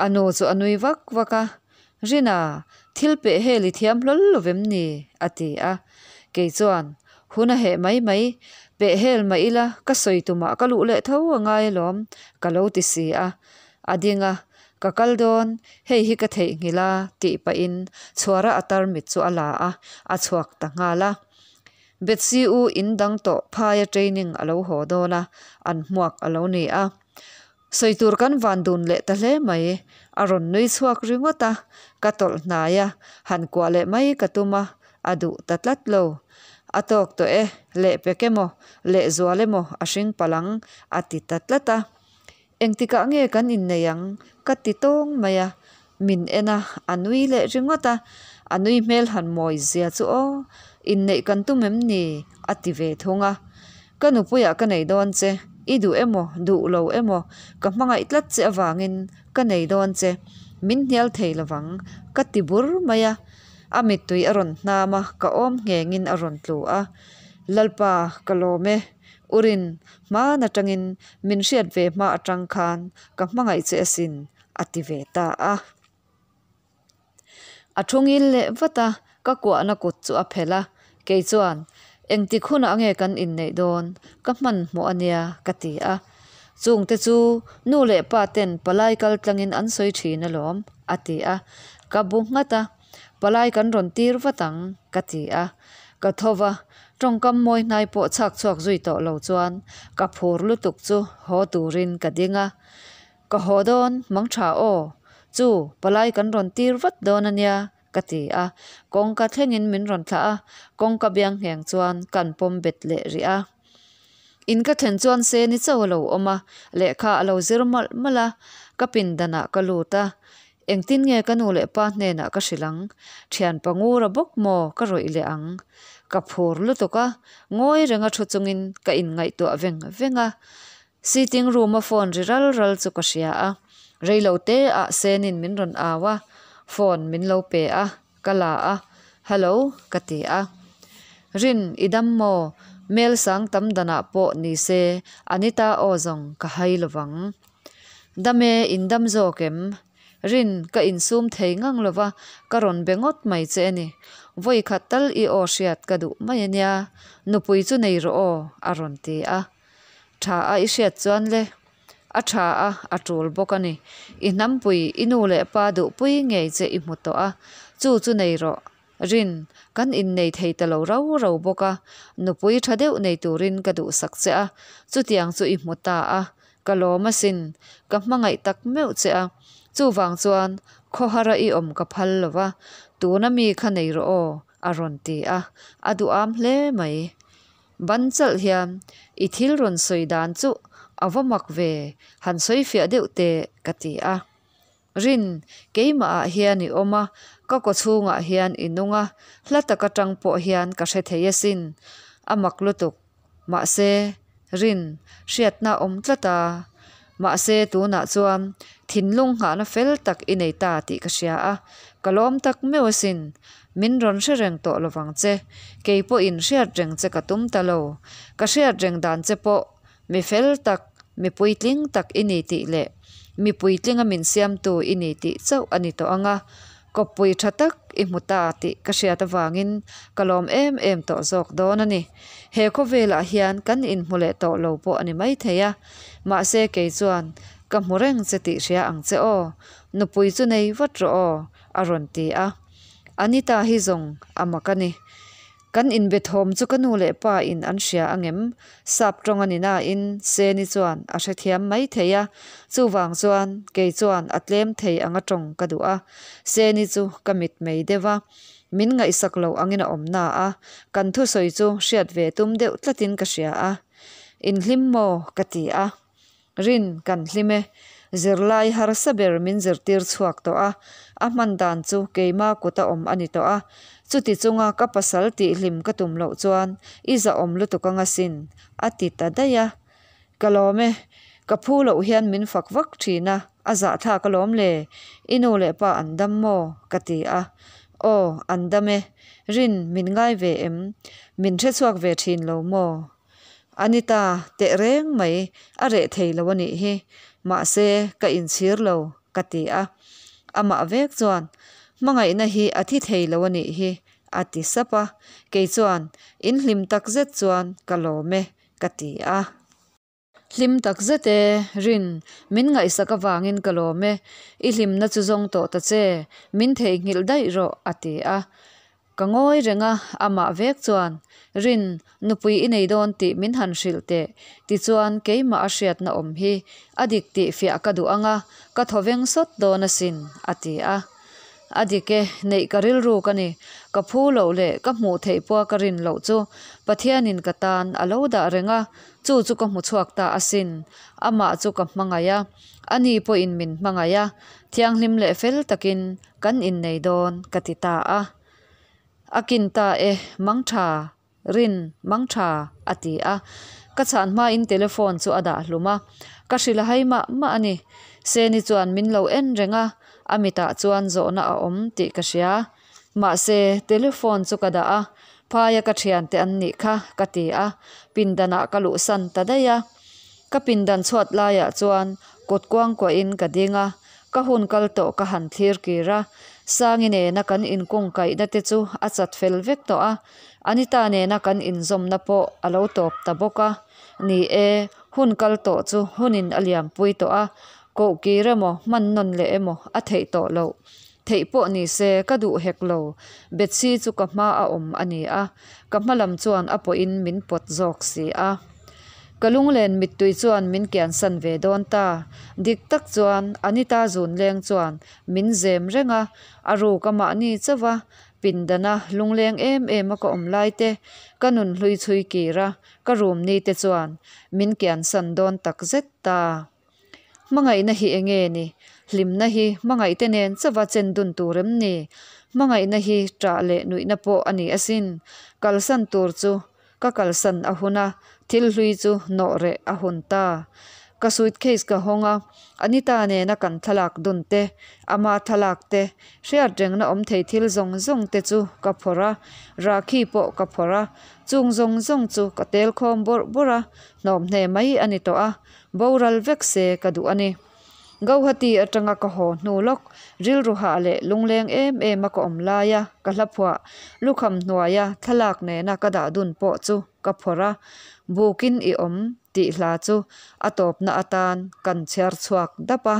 A nu chu a nui vak vak a. Rina, thil peh hel i thiam hlawl lo vem ni? a ti a. Kei chuan, Hun a heh mai mai, peh hel mah ila ka sawi tumah ka luh leh tho a ngai alawm, ka lo ti si a. A ding a, Ka kal dawn, hei hi ka theihnghilh a, tih pahin chhuara a tarmit chu a la a, a chhuak ta nghal a. Betsy u in dang tawh phaia training a lo haw dawn a, an hmuak a lo ni a. Sawi tur kan van dun leh ta hle mai, a rawn nui chhuak ringawt a, ka tawlh hnai a, han kuah leh mai ka tum a, a duh ta tlat lo. A tawk tawh e, lehpek emaw, lehzual emaw a hring palh ang, a ti ta tlat a. Engtikah nge kan innei ang? ka ti tawng mai a, min en a, a nui leh ringawt a, a nui hmel han mawi zia chu aw, inneih kan tum em ni? a ti ve thung a. Ka nupuiah ka nei dawn che, i duh emaw, duh lo emaw, ka hmangaih tlat che avangin ka nei dawn che, min hnial thei lovang, ka ti bur mai a. A mittui a rawn hnam a, ka awm nghengin a rawn tlu a. Lalpa, ka lawm e. Urin, hman atangin min hriat ve hma atang khan ka hmangaih che asin, a ti ve ta a. A thu ngil leh vat a, ka kuahna kut chu a phelh a, kei chuan, Engtik hunah nge kan inneih dawn? Ka hmanhmawh a nia, ka ti a. Chungte chu nu leh pa ten palai kal tlangin an sawi thin alawm, a ti a. Ka bu nghat a, Palai kan rawn tir vat ang, ka ti a. Ka tho va, tawngkam mawi hnai pawh chhak chhuak zui tawh lo chuan ka phur lutuk chu haw turin ka ding a. Ka haw dawn, mang tha aw. Chu, palai kan rawn tir vat dawn a nia, ka ti a. Kawngka thlengin min rawn thlah a, kawngka biang ngheng chuan kan pawm bet leh rih a. In ka thlen chuan Seni chauh a lo awm a, lehkha a lo zir malh malh a, ka pindanah ka lut a. Engtin nge ka nu leh pa hnenah ka hrilh ang? Thian pangura bawk maw ka rawih leh ang? Ka phur lutuk a, ngawi renga thu chungin ka inngaihtuah veng veng a. Sitting room a phone ri ral ral chu ka hria a, reilo te ah Senin min rawn au a, phone min lo pe a, ka la a, Hello ka ti a. Rin i dam maw? Mel sang tam danah pawh ni se Anita aw zawng ka hai lovang. Dam e, in dam zawk em? Rin ka insum thei ngang lova ka rawn be ngawt mai che a ni. Vawi khat tal i aw hriat ka duh mai a nia, nupui chu nei rawh aw a rawn ti a. Tha a i hriat chuan le, a tha a, a tul bawk a ni. I hnampui, i nu leh pa duhpui ngei che i hmu tawh a, chu chu nei rawh. Rin, kan innei thei ta lo rau rau bawk a, nupui tha deuh nei turin ka duhsak che a, chutiang chu i hmu ta a, ka lawm asin, ka hmangaih tak meuh che a, chuvang chuan khawhara i awm ka phal lo va, tuna mi kha nei rawh aw, a rawn ti a, a duham hle mai. Ban chalh hian i thil rawn sawi dan chu a va mak ve, han sawi fiah deuh teh ka ti a. Rin, keimah ah hian i awm a, ka kaw chhungah hian i nung a, hla tak atang pawh hian ka hre thei asin. A mak lutuk. Mahse, Rin, hriatna a awm tlat a. Mahse, tunah chuan thinlung nghahna fel tak i nei ta tih ka hria a, ka lawm tak meuh asin. Min rawn hre reng tawh lovang che, kei pawhin hriat reng che ka tum ta lo. Ka hriat reng dan che pawh mi fel tak, mi puitling tak i ni tih leh mi puitlinga min siamtu i ni tih chauh a ni tawh ang a, kawppui tha tak i hmu ta tih ka hriat avangin ka lawm em em tawh zawk dawn a ni. He khawvelah hian kan inhmu leh tawh lo pawh a ni maithei a, mahse kei chuan ka hmu reng che tih hria ang che aw, nupui chu nei vat rawh aw, a rawn ti a. Anita hi zawng a mak a ni. Kan inbe thawm chu ka nu leh pa in an hria angem? Sap tawng a ni nain Seni chuan a hrethiam mai thei a, chuvang chuan kei chuan a tlem thei anga tawng ka duh a. Seni chu ka mit mei deuh a, min ngaihsak loh angin a awm na a, kan thusawi chu hriat ve tum deuh tlatin ka hria a. Inhlim maw? ka ti a. Rin kan hlim e. Zirlai harsa ber min zirtir chhuak tawh a, a hman dan chu keima kuta awm a ni tawh a. Chuti chunga ka pasal tihhlim ka tum loh chuan i zahawm lutuk anga sin, a ti ta daih a. Ka lawm e, ka phu loh hian min fak vak thin a, a zahthlak alawm le, i nu leh pa an dam maw? ka ti a. Aw, an dam e. Rin, min ngai ve em? Min hrechhuak ve thin lo maw? Anita, teh reng mai, a reh thei lo a nih hi. Mahse, ka inchhir lo, ka ti a. Amah vek chuan, Hmangaihna hi a thi thei lo a nih hi, a ti sap a. Kei chuan, In hlim takzet chuan ka lawm e, ka ti a. Hlim takzet e, Rin, min ngaihsak avangin ka lawm e. I hlimna chu zawng tawh ta che, min theihnghilh daih rawh, a ti a. Ka ngawi reng a, amah vek chuan, Rin, nupui i nei dawn tih min han hrilh teh, tichuan keimah a hriatna awm hi a dik tih fiah ka duh ang a, ka thawveng sawt dawn asin, a ti a. A dik e, neih ka rilru ka ni. Ka phu loh leh ka hmuh theih pawha ka rin loh chu Pathianin ka tan a lo dah reng a, chu chu ka hmu chhuak ta asin. Amah chu ka hmangaih a, ani pawhin min hmangaih a, thianghlim leh fel takin kan innei dawn ka ti ta a. A kin ta e, mangtha, Rin, mangtha, a ti a. Ka chhan hmain telephone chu a dah hlum a, ka hrilh a hai mah mah a ni. Seni chuan min lo en reng a, a mitah chuan zawhna a awm tih ka hria. Mahse, telephone chu ka dah a, phaia ka thiante an nih kha ka ti a, pindanah ka luhsan ta daih a. Ka pindan chhuat laiah chuan kut kuangkuahin ka ding a, ka hun kal tawh ka han thlir kir a, Sangi nena kan inkungkaihna te chu a chat fel vek tawh a, Anita nena kan inzawmna pawh a lo tawp ta bawk a. Ni e, hun kal tawh chu hunin a liampui tawh a, koh kir emaw, hman nawn leh emaw a theih tawh loh. Theih pawh ni se ka duh hek lo, Bethsy chu ka hma a awm a ni a, ka hma lam chuan a pawhin min pawt zawk si a. Ka lunglen mittui chuan min kiansan ve dawn ta. Dik tak chuan Anita zun leng chuan min zem reng a, a ruk a mahni chauh a, pindana lungleng em em a ka awm lai te, ka nun hlui chhui kir a, ka room ni te chuan min kiansan dawn tak zet ta. Hmangaihna hi enge ni? Hlimna hi hmangaihte nen chauha chen dun tur em ni? Hmangaihna hi ṭah leh nuihna pawh a ni asin. Kalsan tur chu ka kalsan a hun a, thil hlui chu nawh reh a hun ta. Ka suitcase ka hawng a, Anita nena kan thlalak dun te, ama thlalak te, hriat rengna awm thei thil zawng zawng te chu ka phawrh a, Rakhi pawh ka phawrh a, chung zawng zawng chu ka tel khawm bawrh bawrh a, hnawmhne mai a ni tawh a, Boral vek se ka duh a ni. Gauhati atanga ka haw hnu lawk, rilru hah leh lungleng em em a ka awm laia ka hla phuah lukham hnuaia thlalak nena ka dah dun pawh chu ka phawrh a, Bukin i awm tih hla chu a tawpna atan kan chhiar chhuak dap a.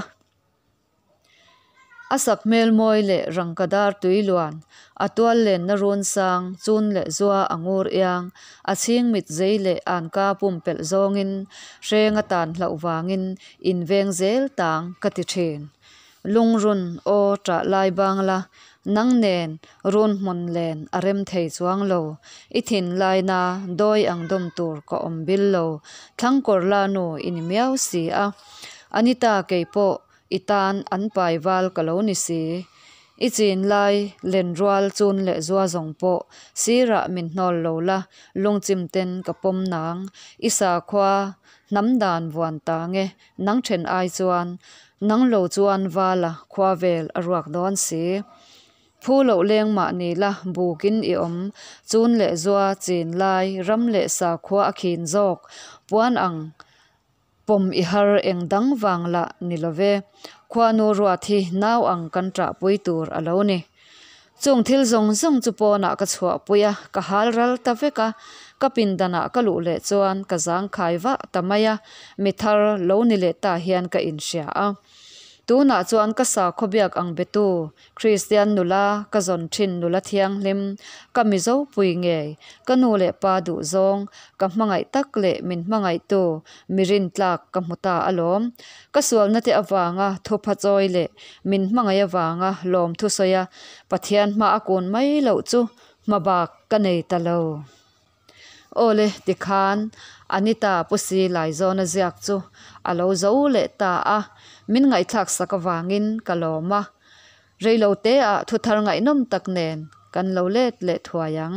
A sak hmel mawi leh rangka dar tui luan, a tual lenna run sang, chun leh zua a ngur iang, a chhing mit zei leh anka pumpelh zawngin, hreng a tan hlauh vangin in veng zel tang ka ti thin. Lungrun aw ṭah lai bang la, nang nen run hmun len a rem thei chuang lo, i thinlaina dawi ang dawm tur ka awm bil lo, thlangkawr la nu i ni miau si a. Anita keipawh I tan an pai val ka lo ni si. I chin lai len rual chun leh zua zawng pawh sirah min hnawl lo la, lungchim ten ka pawm nang. I sakhua hnam dan vuan ta nge nang then ai chuan nang lo chuan vala khua vel a ruak dawn si. Phu loh leng mah ni la bukin i awm chun leh zua chin lai ram leh sakhua a khin zawk puan ang Pawm i har eng dang vang lah ni lo ve. Khuanu ruat hi nau ang kan ṭahpui tur a lo ni. Chung thil zawng zawng chu pawnah ka chhuahpui a, ka hal ral ta vek a. Ka pindanah ka luh leh chuan ka zangkhai vah ta mai a, mi thar lo ni leh ta hian ka inhria a. Tunah chuan ka sakhaw biak ang betu Kristian nula ka zawn thin nula thianghlim, ka Mizo pui ngei, ka nu leh pa duh zawng, ka hmangaih tak leh min hmangaihtu mi rintlak ka hmu ta alawm. Ka sualna te avanga thupha chawi leh min hmangaih avanga lawm thusawi a Pathian hma a kun mai loh chu hmabak ka nei ta lo. Awle, tikhan Anita Pusi Laizawna ziak chu a lo zo leh ta a, min ngaihthlak sak avangin ka lawm a. Reiloteah thuthar ngaihnawm tak nen kan lo let leh thuai ang.